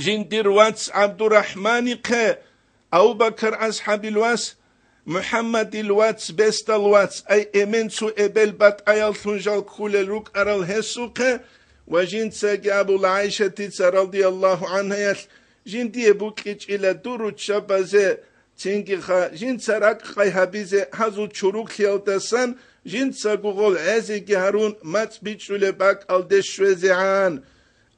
жиндир вац ГӀабдурахӀманихъе, Абу-Бакар асхӀабил вас, МухӀаммадил вац, бесдал вац, ай эмен цо эбел батӀаяллъун жал ккулел рукӀарал гьесухъе, ва жинцаги абула ГӀайшатица радияллагьу гӀанхаялъ, жиндие букӀичӀила дур руччабазе, цингиха жинца ракӀкъай гьабизе гьазул чуруклъиялдасан жинцаго гъол гӀезеги гьарун мацӀ бичӀчӀулеб бакӀалде щвезегӀан.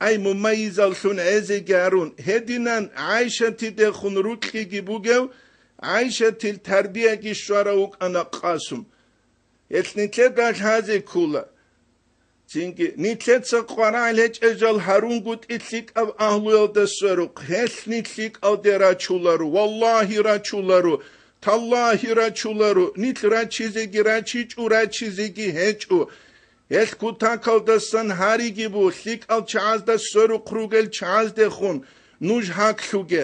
Ай мумайизаллъун гӀезеги гьарун, гьединан ГӀайшатидехун рукьиги бугев, ГӀайшатил тарбияги щварав вукӀана Къасум. Гьелъ нилъеда лъазе ккола. Цинги нилъеца къварагӀел гьечӀел жал гьарунгутӀи лъикӀаб агьлуялда сверухъ, гьелъ нилъ лъикӀалде рачуларо, валлагьи, рачуларо, таллагьи, рачуларо, нилъ рачизеги рачичӀо, рачизеги гьечӀо. Гьелъ кутакалдасан гьариги бу, лъикӀал чагӀазда сверухъ ругел чагӀаздехун нуж гьаклъуге.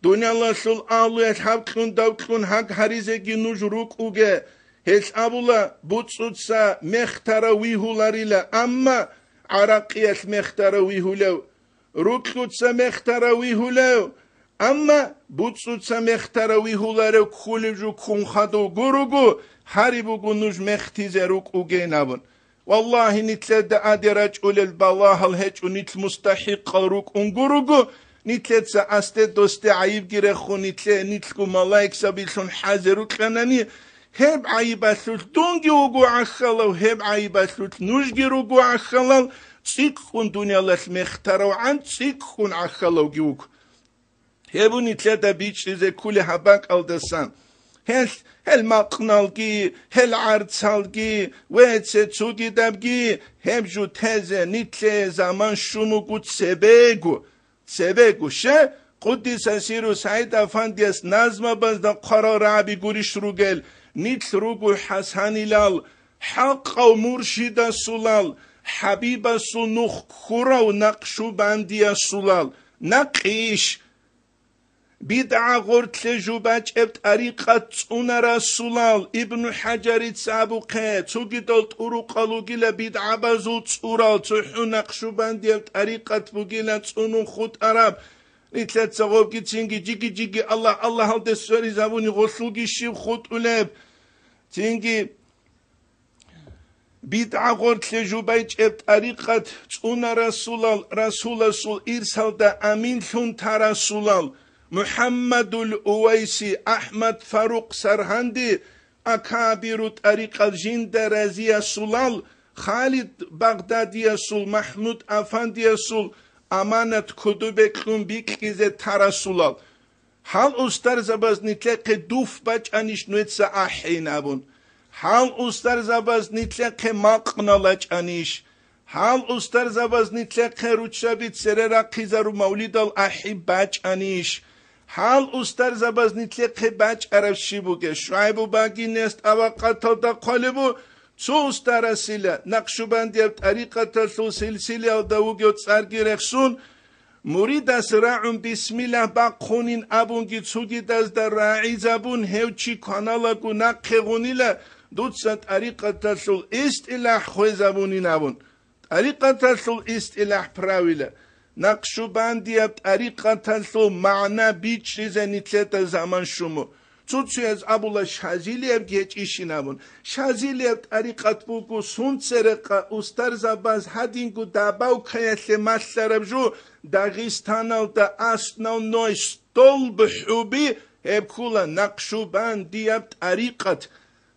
Дуниялалъул агьлуялъ гьаб кьун дав кьун гьаг гьаризеги нуж рукӀуге. Гьелъ абула, буцӀцӀуца мехтарав вигьуларила, амма гӀаракъиялъ мехтарав вигьулев. Рукьуца мехтарав вигьулев, амма буцӀцӀуца мехтарав вигьуларев кколеб жо ккун хадув гуруго, гьари буго нуж мехтизе рукӀугейин абун. Валлагьи, нилъеда аде рачӀулел балагьал гьечӀо, нилъ мустахӀикъал рукӀун гуруго, нилъеца асде-досде гӀайибги рехун, нилъе нилъго малаикзабилъун хӀазе рукьанани, гьеб гӀайибалъулъ дунги вуго гӀахьалав, гьеб гӀайибалъулъ нужги руго гӀахьалал, цӀикӀкӀун дуниялалъ мехтаравгӀан, цӀикӀкӀун гӀахьалавги вуго. Гьеб нилъеда бичӀчӀизе кколеб гьаб бакӀалдасан. Гьелъ, гьел макъналги, гьел гӀарцалги, вецце цогидабги, гьеб жо тезе нилъее заман щун вуго цебего. Цебего, ще, Къуддиса сирругьу СагӀид Афандияс назмабазда хъварал рагӀаби гурищ ругел, нилъ руго ХӀасанилал, хӀакъав муршидасулал, ХӀабибасул нух ккурав накъшубандиясулал, накъиш. БидгӀа гъортлъе жубачӀеб тӀарикъат цӀунарасулал, Ибну ХӀажарица абухъе, цогидал тӀурукъал ругила бидгӀабазул цӀурал, цохӀо накъшубандияб тӀарикъат бугила цӀунун хутӀараб. Нилъеца гъобгицинги жиги-жиги Аллагь, Аллагьалде сверизабуни гъолъулги щиб хутӀулеб? Цинги БидгӀа гъортлъе жубайчӀеб тӀарикъат цӀунарасулал, Расуласул ирсалда аминлъун тарасулал, МухӀаммадул Увайси, АхӀмад Фарукъ Саргьанди, акабиру тӀарикъал жинда разиясулал, Халид Багъдадиясул, МахӀмуд Афандиясул аманат кодобе кьун бикьизе тарасулал. Гьал устарзабаз нилъехъе дуф бачӀанищ нужеца ахӀейин абун? Гьал устарзабаз нилъехъе макънал рачӀанищ? Гьал устарзабаз нилъехъе руччаби цере рахъизару мавлидал ахӀи бачӀанищ? Гьал устарзабаз нилъехъе бачӀараб щиб бугеб? ШугӀайбу багинес тӀабакъаталда хъвалеб бу, цо устарасила, накъшубандияб тӀарикъаталъул силсилаялда вугев цӀарги рехсун, муридас рагӀун бисмиллагь бахъунин абунги цогидазда рагӀизабун, гьев чи кваналаго нахъе гъунила, дуца тӀарикъаталъул истилахӀ хвезабунин абун. ТӀарикъаталъул истилахӀ, правила, накъшубандияб тӀарикъаталъул магӀна бичӀчӀизе нилъеда заман щун бу. Цо-цояз абула, шазилиябги гьечӀищин абун. Шазилияб тӀарикъат буго сунцерекъа устарзабаз гьадинго дабавкаялъе малъараб жо, Дагъистаналда основной столб хӀуби гьеб ккула накъшубандияб тӀарикъат.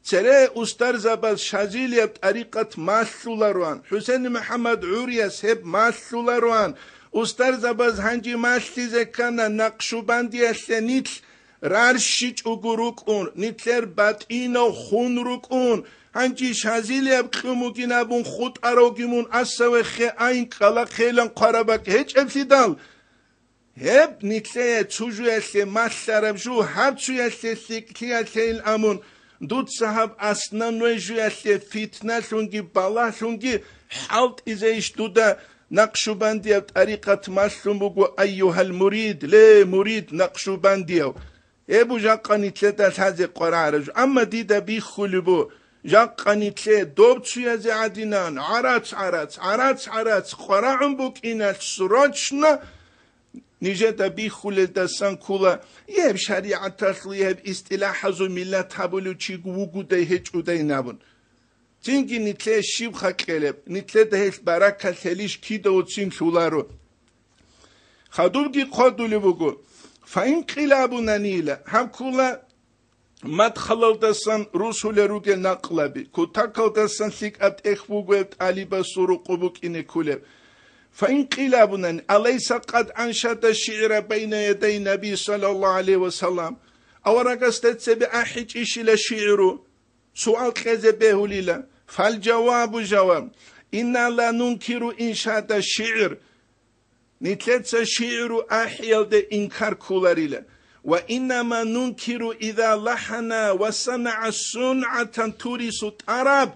Цере устарзабаз шазилияб тӀарикъат малъулароан, ХӀусен МухӀаммад ГӀурияс гьеб малъулароан, устарзабаз гьанже малъизе ккана накъшубандиялъе нилъ рарщичӀого рукӀун, нилъер батӀинав хун рукӀун, гьанже шазилияб кьун бугин абун хутӀаравги мун асавехъе айн кӀкӀалахъейилан хъвараб бакӀ гьечӀеблъидал, гьеб нилъее цо жуялъе малъараб жо, гьаб цоялъе лъикӀлъиялъейин абун, дуца гьаб основной жуялъе фитналъунги балагьлъунги хӀалтӀизейищ дуда накъшубандияб тӀарикъат малъун буго, айюгьал мурид, ле, мурид накъшубандияв? Гьеб бу жакъа нилъеда лъазе къварагӀараб жо. Амма дида бихьулеб бу, жакъа нилъе доб цоязе гӀадинан гӀарац-гӀарац, гӀарац-гӀарац къварагӀун букӀиналъ срочно нижеда бихьулелдасан ккула, гьеб шаригӀаталъул, гьеб истилахӀазул миллат гьабулев чи вугодай гьечӀодайин абун. Цинги нилъее щибха кьелеб, нилъеда гьелъ баракат лъелищ кидавцин лъуларо? Хадубги хъвадулеб буго, фаин къила абунанила, гьаб ккула мадхалалдасан русулел ругел накълаби, кутакалдасан лъикӀаб тӀехь бугеб тӀалибасул рукъу букӀине кколеб. Фаин къила абунани, алайса къад аншада шигӀра байна ядай Наби саллаллаху гӀалайхи ва саллам, аварагасда цебе ахӀичӀищила шигӀру? Суал кьезе бегьулила. Фал жавабу жаваб, инна ла нункиру иншада шигӀр. Нилъеца шигӀру ахӀиялде инкар кколарила. Ва иннама нункиру иза лахана ва санагӀа сунъатан турису тӀараб.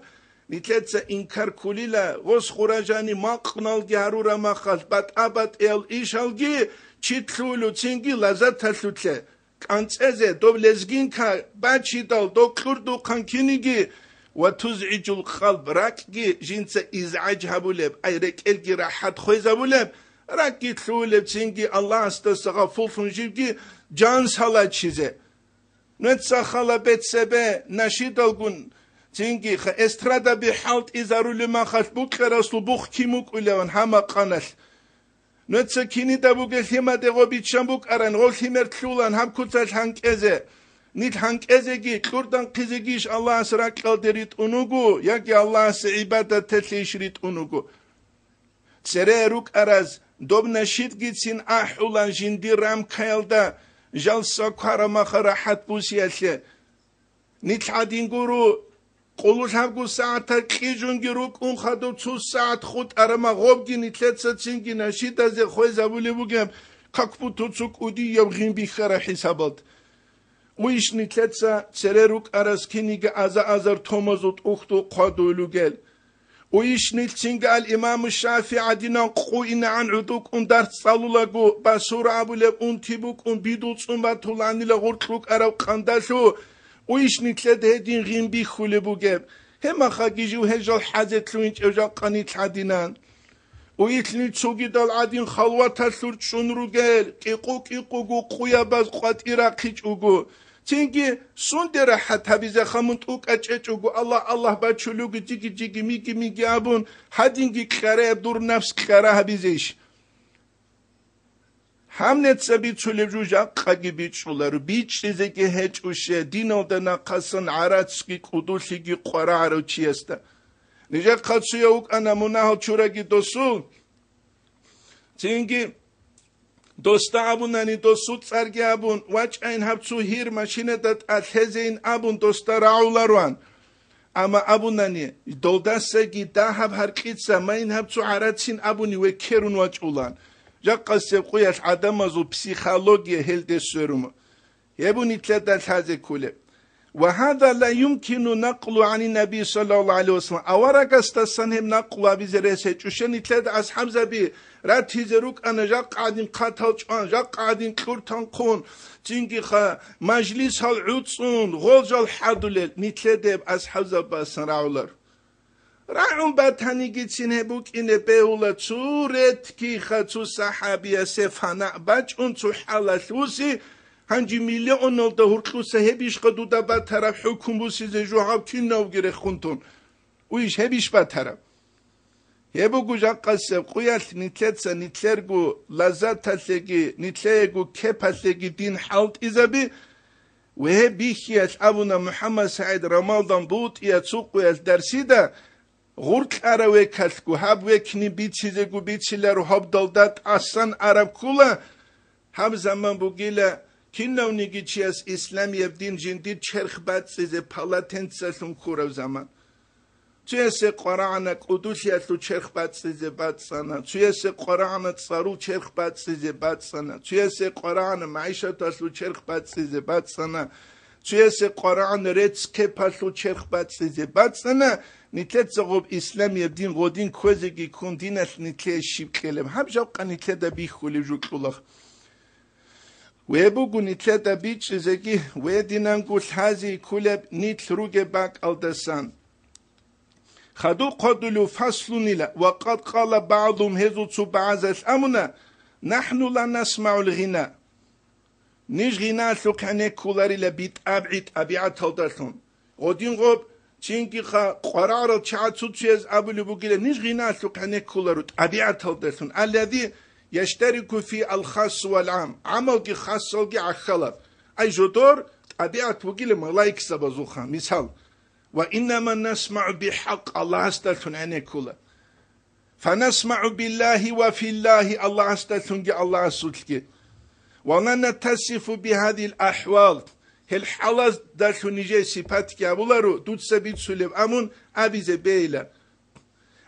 Нилъеца инкар кколила, гъос хуражани макъналги гьарураб махалъ батӀа-батӀиял ишалги читлъулуцинги лазаталъулъе. КӀанцӀезе, доб лезгинка бачидал, доб кьурдухъан киниги ва тузгӀижул къалб, ракӀги жинца изгӀаж гьабулеб, ай рекӀелги рахӀат хвезабулеб, ракӀги лъугьулеб цинги Аллагьасдаса гъафуллъун живги жан салачизе. Нуца хала бецебе нашидалгун цинги ха эстрадаби хӀалтӀизарули махалъ букьараслу бух кин букӀулеван гьама къаналъ. Нуца кинида бугел лъимаде гъо биччан букӀаран, гъо лъимер лъулан гьаб куцалъ гьанкӀезе. Нилъ гьанкӀезеги, кьурдан хъизегийищ Аллагьас ракьалде ритӀун вуго, яги Аллагьасе гӀибадаталъейищ ритӀун вуго? Цере рукӀараз доб нашидгицин ахӀулан жиндир рамкаялда, жалса кварамаха рахӀат бусиялъе. Нилъ гӀадин гуро, къулу лъабго сагӀатал кьижунги рукӀун хадуб цо сагӀат хутӀарама гъобги нилъеца цинги нашидазе хвезабулеб бугеб, как будто цо кӀудияб гъин бихьараб хӀисабалда. Уйищ нилъеца цере рукӀарас киниги аза-азар томазул тӀухьдул хъвадулел ругел. Уйищ нилъ цинги ал-Имаму ШафигӀи гӀадинан къуинагӀан гӀодов кӀун дарс цӀалулаго, басура абулеб унти букӀун бидул цӀун батуланила гъоркь рукӀараб къандалъу, уйищ нилъеда гьедин гъин бихьулеб бугеб? Гьебмахаги жив гьел жал хӀазе лъугьинчӀев жакъа нилъ гӀадинан. Уйилъ нилъ цогидал гӀадин халваталъур чӀун ругел, кӀикъу-кӀикъуго къуябаз къватӀир рахъичӀого, цинги сунде рахӀат гьабизеха мун тӀукӀа чӀечӀого, Аллагь, Аллагь бачулуги, жиги-жиги, миги-миги абун, гьадинги кьараяб дур напс кьара гьабизейищ? Гьаб нуца бицулеб жо жакъаги бичӀчӀуларо, бичӀчӀизеги гьечӀо щай, диналда нахъасан гӀарацги кӀудулъиги къварагӀарав чиясда. Нижехъа цояв вукӀана мунагьал чураги досул, цинги Досда абунани, досул цӀарги абун, вачӀайин гьаб цо гьир машинада тӀад лъезейин абун, досда рагӀулароан. Амма абунани, долдасаги дагьаб гьаркьица майин гьаб цо гӀарацин абуни векерун вачӀулан. Жакъасеб къуялъ гӀадамазул психология гьелде сверума. Гьеб нилъеда лъазе кколеб. Ва гьаза ла юмкину накълу гӀани наби саллаллагьу гӀалайгьи ва саллам. Аварагасдасан гьеб накълу гьабизе рес гьечӀо. Щай, нилъеда асхӀабзаби ратизе рукӀана, жакъа гӀадин хъатал чӀван, жакъа гӀадин кьуртан хъун, цинги ха-, мажлисал гӀуцӀун, гъол жал хӀадулел, нилъеда гьеб асхӀабзабасан рагӀулар. РагӀун батанигицин гьеб букӀине бегьула цо ретӀкӀиха цо сахӀабиясе фана бачӀун цо хӀалалъуси, гьанже миллионалда гьуркьуса гьебищха дуда батараб хӀукму бусизе жо гьав кинавги рехун тун? Уйищ гьебищ батараб? Гьеб буго жакъасеб къуялъ нилъеца нилъерго лаззаталъеги, нилъеего кепалъеги дин хӀалтӀизаби, Ва гьеб бихьиялъ абуна МухӀаммад СагӀид Рамалдан БутӀия цо къуялъ дарсида, гъуркьарав векалъго гьаб векни бицизего бициларо, гьабдалда тӀасан араб ккола, гьаб заман бугила, кинавниги чияс исламияб дин жиндир черх бацӀцӀизе палатенцалъун ккураб заман. Цуясе къварагӀана кӀудулъиялъул черх бацӀцӀизе бацӀцӀана, цуясе къварагӀана цӀарул черх бацӀцӀизе бацӀцӀана, цуясе къварагӀана магӀишаталъул черх бацӀцӀизе бацӀцӀана, цуясе къварагӀана рецц-кепалъул черх бацӀцӀизе бацӀцӀана, нилъеца гъоб исламияб дин гъодин кквезеги ккун диналъ нилъее щиб кьелеб? Гьаб жавкъа нилъеда бихьулеб жо кьула. Ве буго нилъеда бичӀчӀизеги, ве динанго лъази ккулеб нилъ ругеб бакӀалдасан. Хадуб хъодулев фаслунила ва къад къала багӀдум, гьезул цо багӀазалъ абуна: «НахӀну ла насмагӀул гъина». Ниж гъинаялъухъ гӀенеккуларила битӀабгӀи тӀабигӀаталдалъун. Гъодин гъоб, цинги ха-, къварагӀарал чагӀаз цо-цояз абулеб бугила, ниж гъинаялъухъ гӀенеккуларо тӀабигӀаталдалъун, аллади яштарику фи алхас вал гӀам, гӀамалги хасалги гӀахьалаб. Ай жодор тӀабигӀат бугила малаикзабазулха, мисал. Ва иннама насмагӀу бихӀакъ, Аллагьасдалъун гӀенеккула. ФанасмагӀу биллагьи ва филлагьи, Аллагьасдалъунги Аллагьасулъги. Ва ла натасифу бигьадил ахӀвал, гьел хӀалаздалъун нижее сипатги абуларо, дуца бицулеб абун абизе бейла.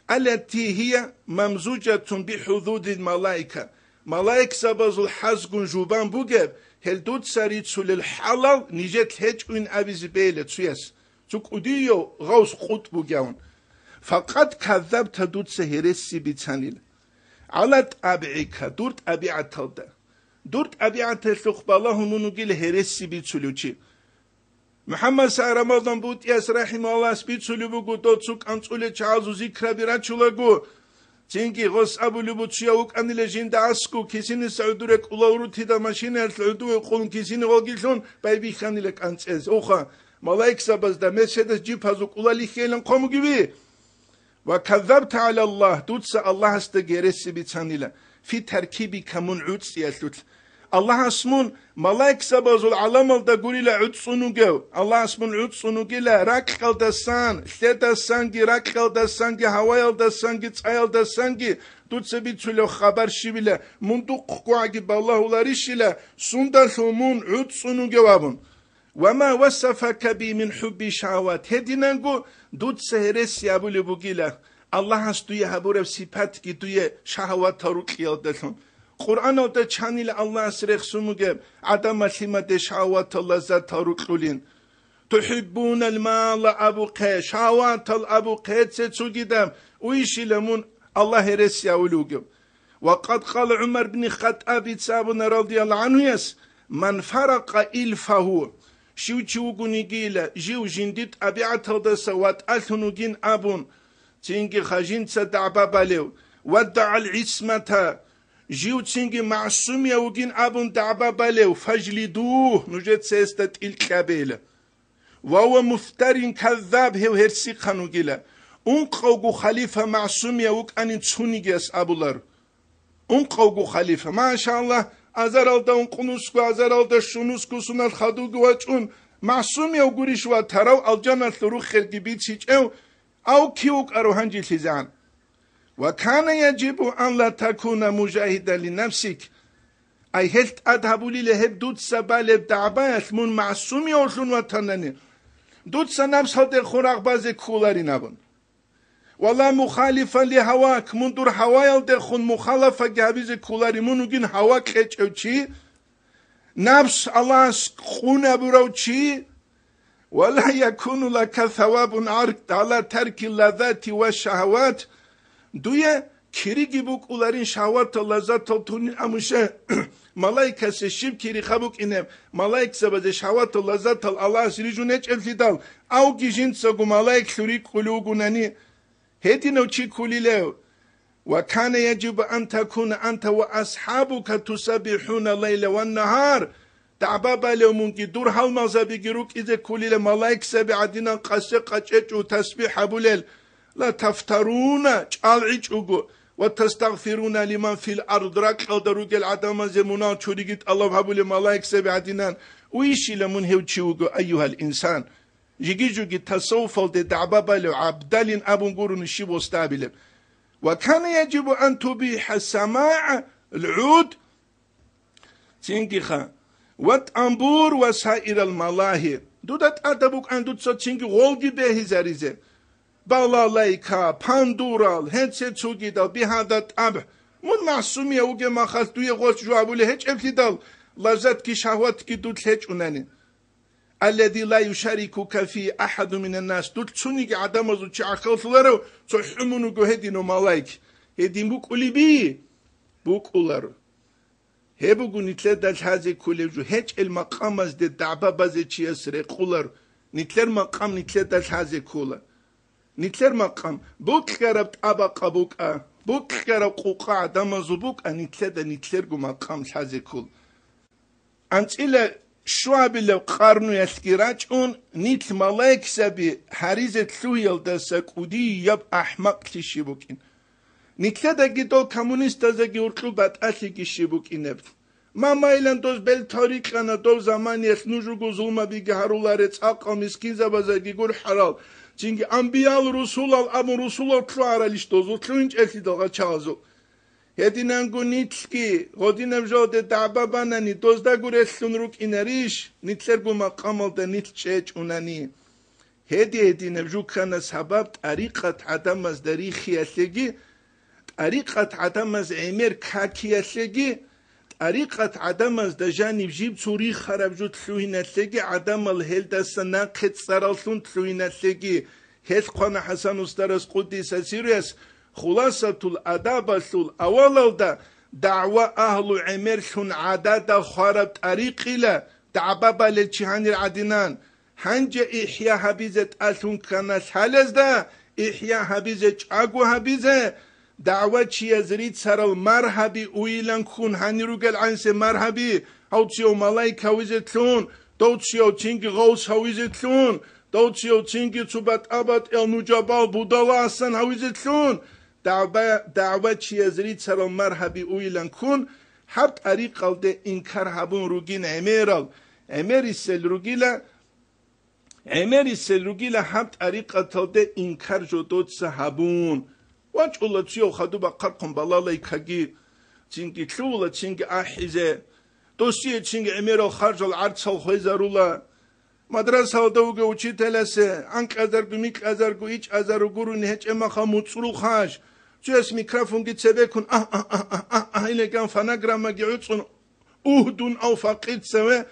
Аллати гьия мамзужатун бихӀудудил малаика, малаикзабазул хӀазгун жубан бугеб, гьел дуца рицулел хӀалал нижелъ гьечӀойин абизе бейла цуяс, цо кӀудияв гъавс къутӀ бугевун. Факъат каззабта, дуца гьереси бицанила. ГӀала тӀабгӀика, дур тӀабигӀаталда. Дур тӀабигӀаталъухъ балагьун мун вугила гьереси бицулев чи. МухӀаммад СагӀид Рамазан БутӀияс рахӀимагьуллагьас бицулеб буго, дов цо кӀанцӀулел чагӀазул зикраби рачулаго, цинги гъос абулеб буцуяв вукӀанила жинда аскӀов, кисиниса гӀодоре кӀулал рутида машинаялъ гӀодове къулун кисини гъолгилъун байбихьанила кӀанцӀез. Оха, малаикзабазда Мерседес джипазул кӀулал ихьейилан хъомугиби? Ва каззабта гӀала Аллагь, дуца Аллагьасда гьереси бицанила, фи таркибика, мун гӀуцӀиялъулъ. Аллагьас мун малаикзабазул гӀаламалда гурила гӀуцӀцӀун вугев, Аллагьас мун гӀуцӀцӀун вугила ракьалдасан, лъедасанги, ракьалдасанги, гьаваялдасанги, цӀаялдасанги, дуца бицулев хабар щибила, мун духъ гугӀаги балагьуларищила, сундалъул мун гӀуцӀцӀун вугев абун. Ва ма васафака би мин хӀубби шагьават. Гьединанго дуца гьереси абулеб бугила, Аллагьас дуе гьабураб сипатги дуе шагьаватал рукьиялдалъун. Къуръаналда чанила Аллагьас рехсун бугеб гӀадамал лъимаде шагьаватал лаззатал рукьулин. ТухӀиббунал мала абухъе, шагьаватал абухъе цецугидаб, уйщила мун Аллагь гьереси авулев вугев. Ва къад къала ГӀумар бни Хаттабица абуна радияллагьу гӀанхуяс: «Ман фаракъа илфагьу», щив чи вугонигийила, жив жинди тӀабигӀаталдаса ватӀалъун вугин абун, цинги хажинца дагӀба балев, «ваддагӀал гӀисмата», жив цинги магӀсумияв вугин абун дагӀба балев, «фажлидугь», нужеца гьесда тӀил кьабейила. «Ва гьува муфтарин каззаб», гьев гьерсихъан вугила, ункъавго халифа магӀсумияв вукӀанин цунигияс абулар. Ункъавго халифа, машаллагь, азаралда ункънусго, азаралда щунусго, сунал хадуги вачӀун, магӀсумияв гурищ ватарав, алжаналъул руххелги бицичӀев, ав кив вукӀарав гьанжилъизегӀан? «Ва кана яжибу ан ла такуна мужагьидан ли нафсик». Ай, гьелъ тӀад гьабулила гьеб дуца балеб дагӀбаялъ мун магӀсумиявлъун ватанани, дуца напсалдехун рагъ базе кколарин абун. Вала мухалифан ли гьавак, мун дур гьаваялдехун мухалафаги гьабизе кколарин, мун вугин гьава кьечӀев чи, напс Аллагьас къунабурав чи, «Ва ла якуну лака савабун гӀала тарки лазати ва шагьават», дуе кириги букӀуларин шагьватал лаззатал тунин амуша. Малаикасе щиб кириха букӀинеб, малаикзабазе шагьватал лаззатал Аллагьас рижун гьечӀеблъидал, авги жинцаго малаиклъун рикӀкӀулев вугунани, гьединав чи ккулилев? «Ва кана яжибу ан такуна анта ва асхабука тусаббихуна лайла ва нагьар», дагӀба балев мунги дур гьалмагъзабиги рукӀизе ккулила малаикзаби гӀадинан къасе къачӀечӀо тасбихӀ гьабулел, «ла тафтаруна», чӀалгӀичӀого, «ва тастагъфируна лиман фил ард», ракьалда ругел гӀадамазе мунагь чуриги тӀалаб гьабулел малаикзаби гӀадинан. Уйищила мун гьев чи вуго, айюгьал инсан? Жиги-жуги тасаввуфалде дагӀба балев гӀабдалин абун гурони щиб гъосда абилеб? «Ва кана яжибу ан тубихӀа самагӀа лгӀуд», цингиха, «ва тӀамбур ва саирал малагьи». Дуда тӀадаб букӀан дуца цинги гъолги бегьизаризе. Балалайка, пандурал, гьенце цугидал, бигьада тӀаб. Мун магӀсумияв вугеб махалъ дуе гъолъ жо абулеб гьечӀеблъидал, лаззатги шагьватги дур гьечӀунани. «Аллади ла юшарикука фи ахадун минан нас», дулъ цониги гӀадамазул чи гӀахьаллъуларев цохӀо мун вуго гьединав малаик. Гьедин букӀулеби? БукӀуларо. Гьеб буго нилъеда лъазе кколеб жо, гьечӀел макъамазде дагӀба базе чияс рекъуларо, нилъер макъам нилъеда лъазе ккола. Нилъер макъам букьараб тӀабакъа букӀа, букьараб къукъа гӀадамазул букӀа, нилъеда нилъерго макъам лъазе ккола. АнцӀила щуабилаб къарнуялъги рачӀун, нилъ малаикзаби гьаризе лъугьиялдаса кӀудияб ахӀмакълъи щиб букӀин. Нилъедаги дол коммунистаздаги гьоркьоб батӀалъиги щиб букӀинеб. Мамайилан доз бел тарикьана дов заманиялъ нужго зулмабиги гьаруларе, цӀакъал мискинзабазаги гурхӀарал, цинги амбиял, русулал абун русулал лъугьаралищ дозул лъугьинчӀелъидал гъачагъазул. Гьединанго нилъги гъодинаб жоде дагӀба банани, доздаго релълъун рукӀинарищ, нилъерго макъамалда нилъ чӀечӀунани? Гьеди-гьединаб жукана сабаб тӀарикъат гӀадамазда рихиялъеги, тӀарикъат гӀадамаз гӀемер какиялъеги, тӀарикъат гӀадамазда жаниб жиб цо рихараб жо лъугьиналъеги гӀадамал гьелдаса нахъе цӀараллъун лъугьиналъеги, гьелъ хъвана ХӀасан устарас къуддиса сирруяс, Хуласатул Адабалъул авалалда дагӀва агьлу гӀемерлъун гӀадада хвараб тӀарикъила дагӀба балел чи гьанир гӀадинан. Гьанже ихӀя гьабизе тӀалъун ккана лъалезда, ихӀя гьабизе, чӀаго гьабизе, дагӀвачияз рицарал маргьаби уйилан ккун гьанир ругел гӀансе маргьаби, гьав цияв малаик гьавизе лъун, дов цияв цинги гъавс гьавизе лъун, дов цияв цинги цо батӀа-батӀиял нужабал будала асан гьавизе лъун, дагӀба-, дагӀвачияз рицарал маргьаби уйилан ккун, гьаб тӀарикъалде инкар гьабун ругин гӀемерал, гӀемерисел ругила, гӀемерисел ругила гьаб тӀарикъаталде инкар жодоца гьабун. ВачӀула цияв хадуб ахъахъун балалайкаги, цинги лъугьула, цинги ахӀизе. Досие цинги гӀемерал харжал гӀарцал хвезарула. Мадрасалда вугев учителасе анкьазарго, микьазарго, ичӀазарго гурони гьечӀеб махал муцӀрул хъаж. Цояс микрофонги цебеккун, агь, агь, агь, агь, агь, агь, гьаниган фонограммаги гӀуцӀун, угь, дун ав факъир цеве,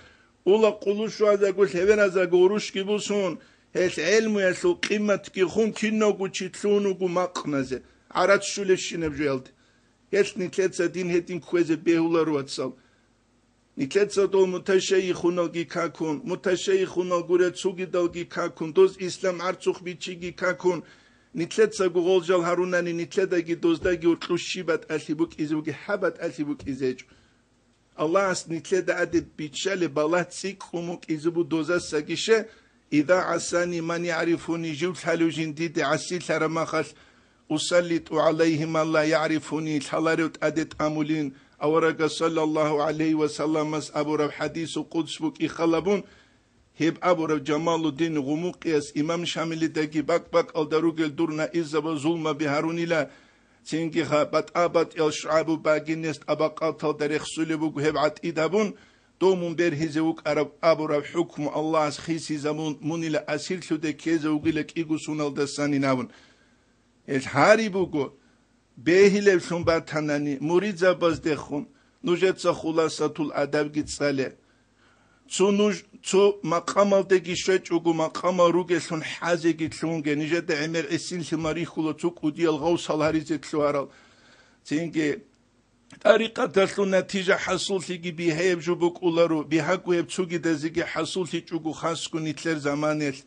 ула къулу щвазаго, лъеверазаго урушги бусун, гьелъ гӀелмуялъул къиматги хун кинавго чи лъугьун вуго макъназе, гӀарац щулебщинаб жоялде. Гьелъ нилъеца дин гьедин кквезе бегьуларо, вацал. Нилъеца дол муташайихуналги какун, муташайихунал гурел цугидалги какун, доз ислам гӀарцухъ бичиги какун, нилъецаго гъолжал гьарунани, нилъедаги доздаги уркьу щиб батӀалъи букӀизе буги, гьаб батӀалъи букӀизе гьечӀо. Аллагьас нилъеда адеб биччалеб балагь цӀикӀкӀун букӀизе бу дозасаги ше, «Иза гӀасани ман ягӀрифуни», жив лъалев жин диде гӀасилъараб махалъ, «Усаллиту гӀалайгьи ман ла ягӀрифуни», лъаларев тӀаде тӀамулин, аварагас саллаллагьу гӀалайгьи ва салламас абураб хӀадису къудс букӀи халабун, гьеб абураб Жамалуддин Гъумукъияс имам Шамилидаги бакӀ-бакӀалда ругел дур наизаба зулмаби гьарунила, Цинги ха батӀа-батӀиял шугӀабу багинес тӀабакъаталда рехсулеб буго гьеб гӀатӀид гьабун, дов мун бергьизе вукӀараб абураб хӀукму Аллагьас хисизабун, мунила асирлъуде ккезе вугила кӀиго суналдасанин абун. Гьел гьари буго, бегьилевлъун батанани, муридзабаздехун нужеца хуласатул адабги цӀале. Цо нуж, цо макъамалдеги щвечӀого, макъамал ругелъун хӀазеги лъунге, нижеда гӀемер гӀисинлъи марихьула цо кӀудиял гъавсал гьаризе лъугьарал. Цинги тӀарикъаталъул натижа хӀасуллъиги бигьаяб жо букӀуларо, бигьаго гьеб цогидазеги хӀасуллъичӀого хасго нилъер заманаялъ.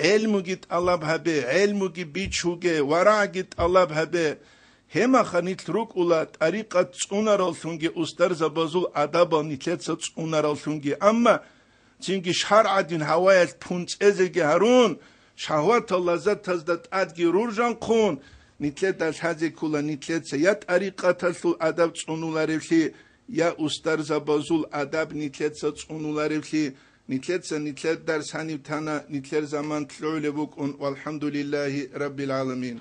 ГӀелмуги тӀалаб гьабе, гӀелмуги бичуге, варагӀги тӀалаб гьабе. Гьемаха нилъ рукӀула тӀарикъат цӀунараллъунги устарзабазул адабал нилъеца цӀунараллъунги. Амма цинги шаргӀадин гьаваялъ пунцӀезеги гьарун, шагьватал лаззатазда тӀадги руржанхъун, нилъеда лъазе ккола нилъеца я тӀарикъаталъул адаб цӀунуларевлъи, я устарзабазул адаб нилъеца цӀунуларевлъи. Нилъеца нилъер дарс гьаниб тана, нилъер заман лъугӀулеб букӀун, валхӀамдулиллагьи раббил гӀаламин.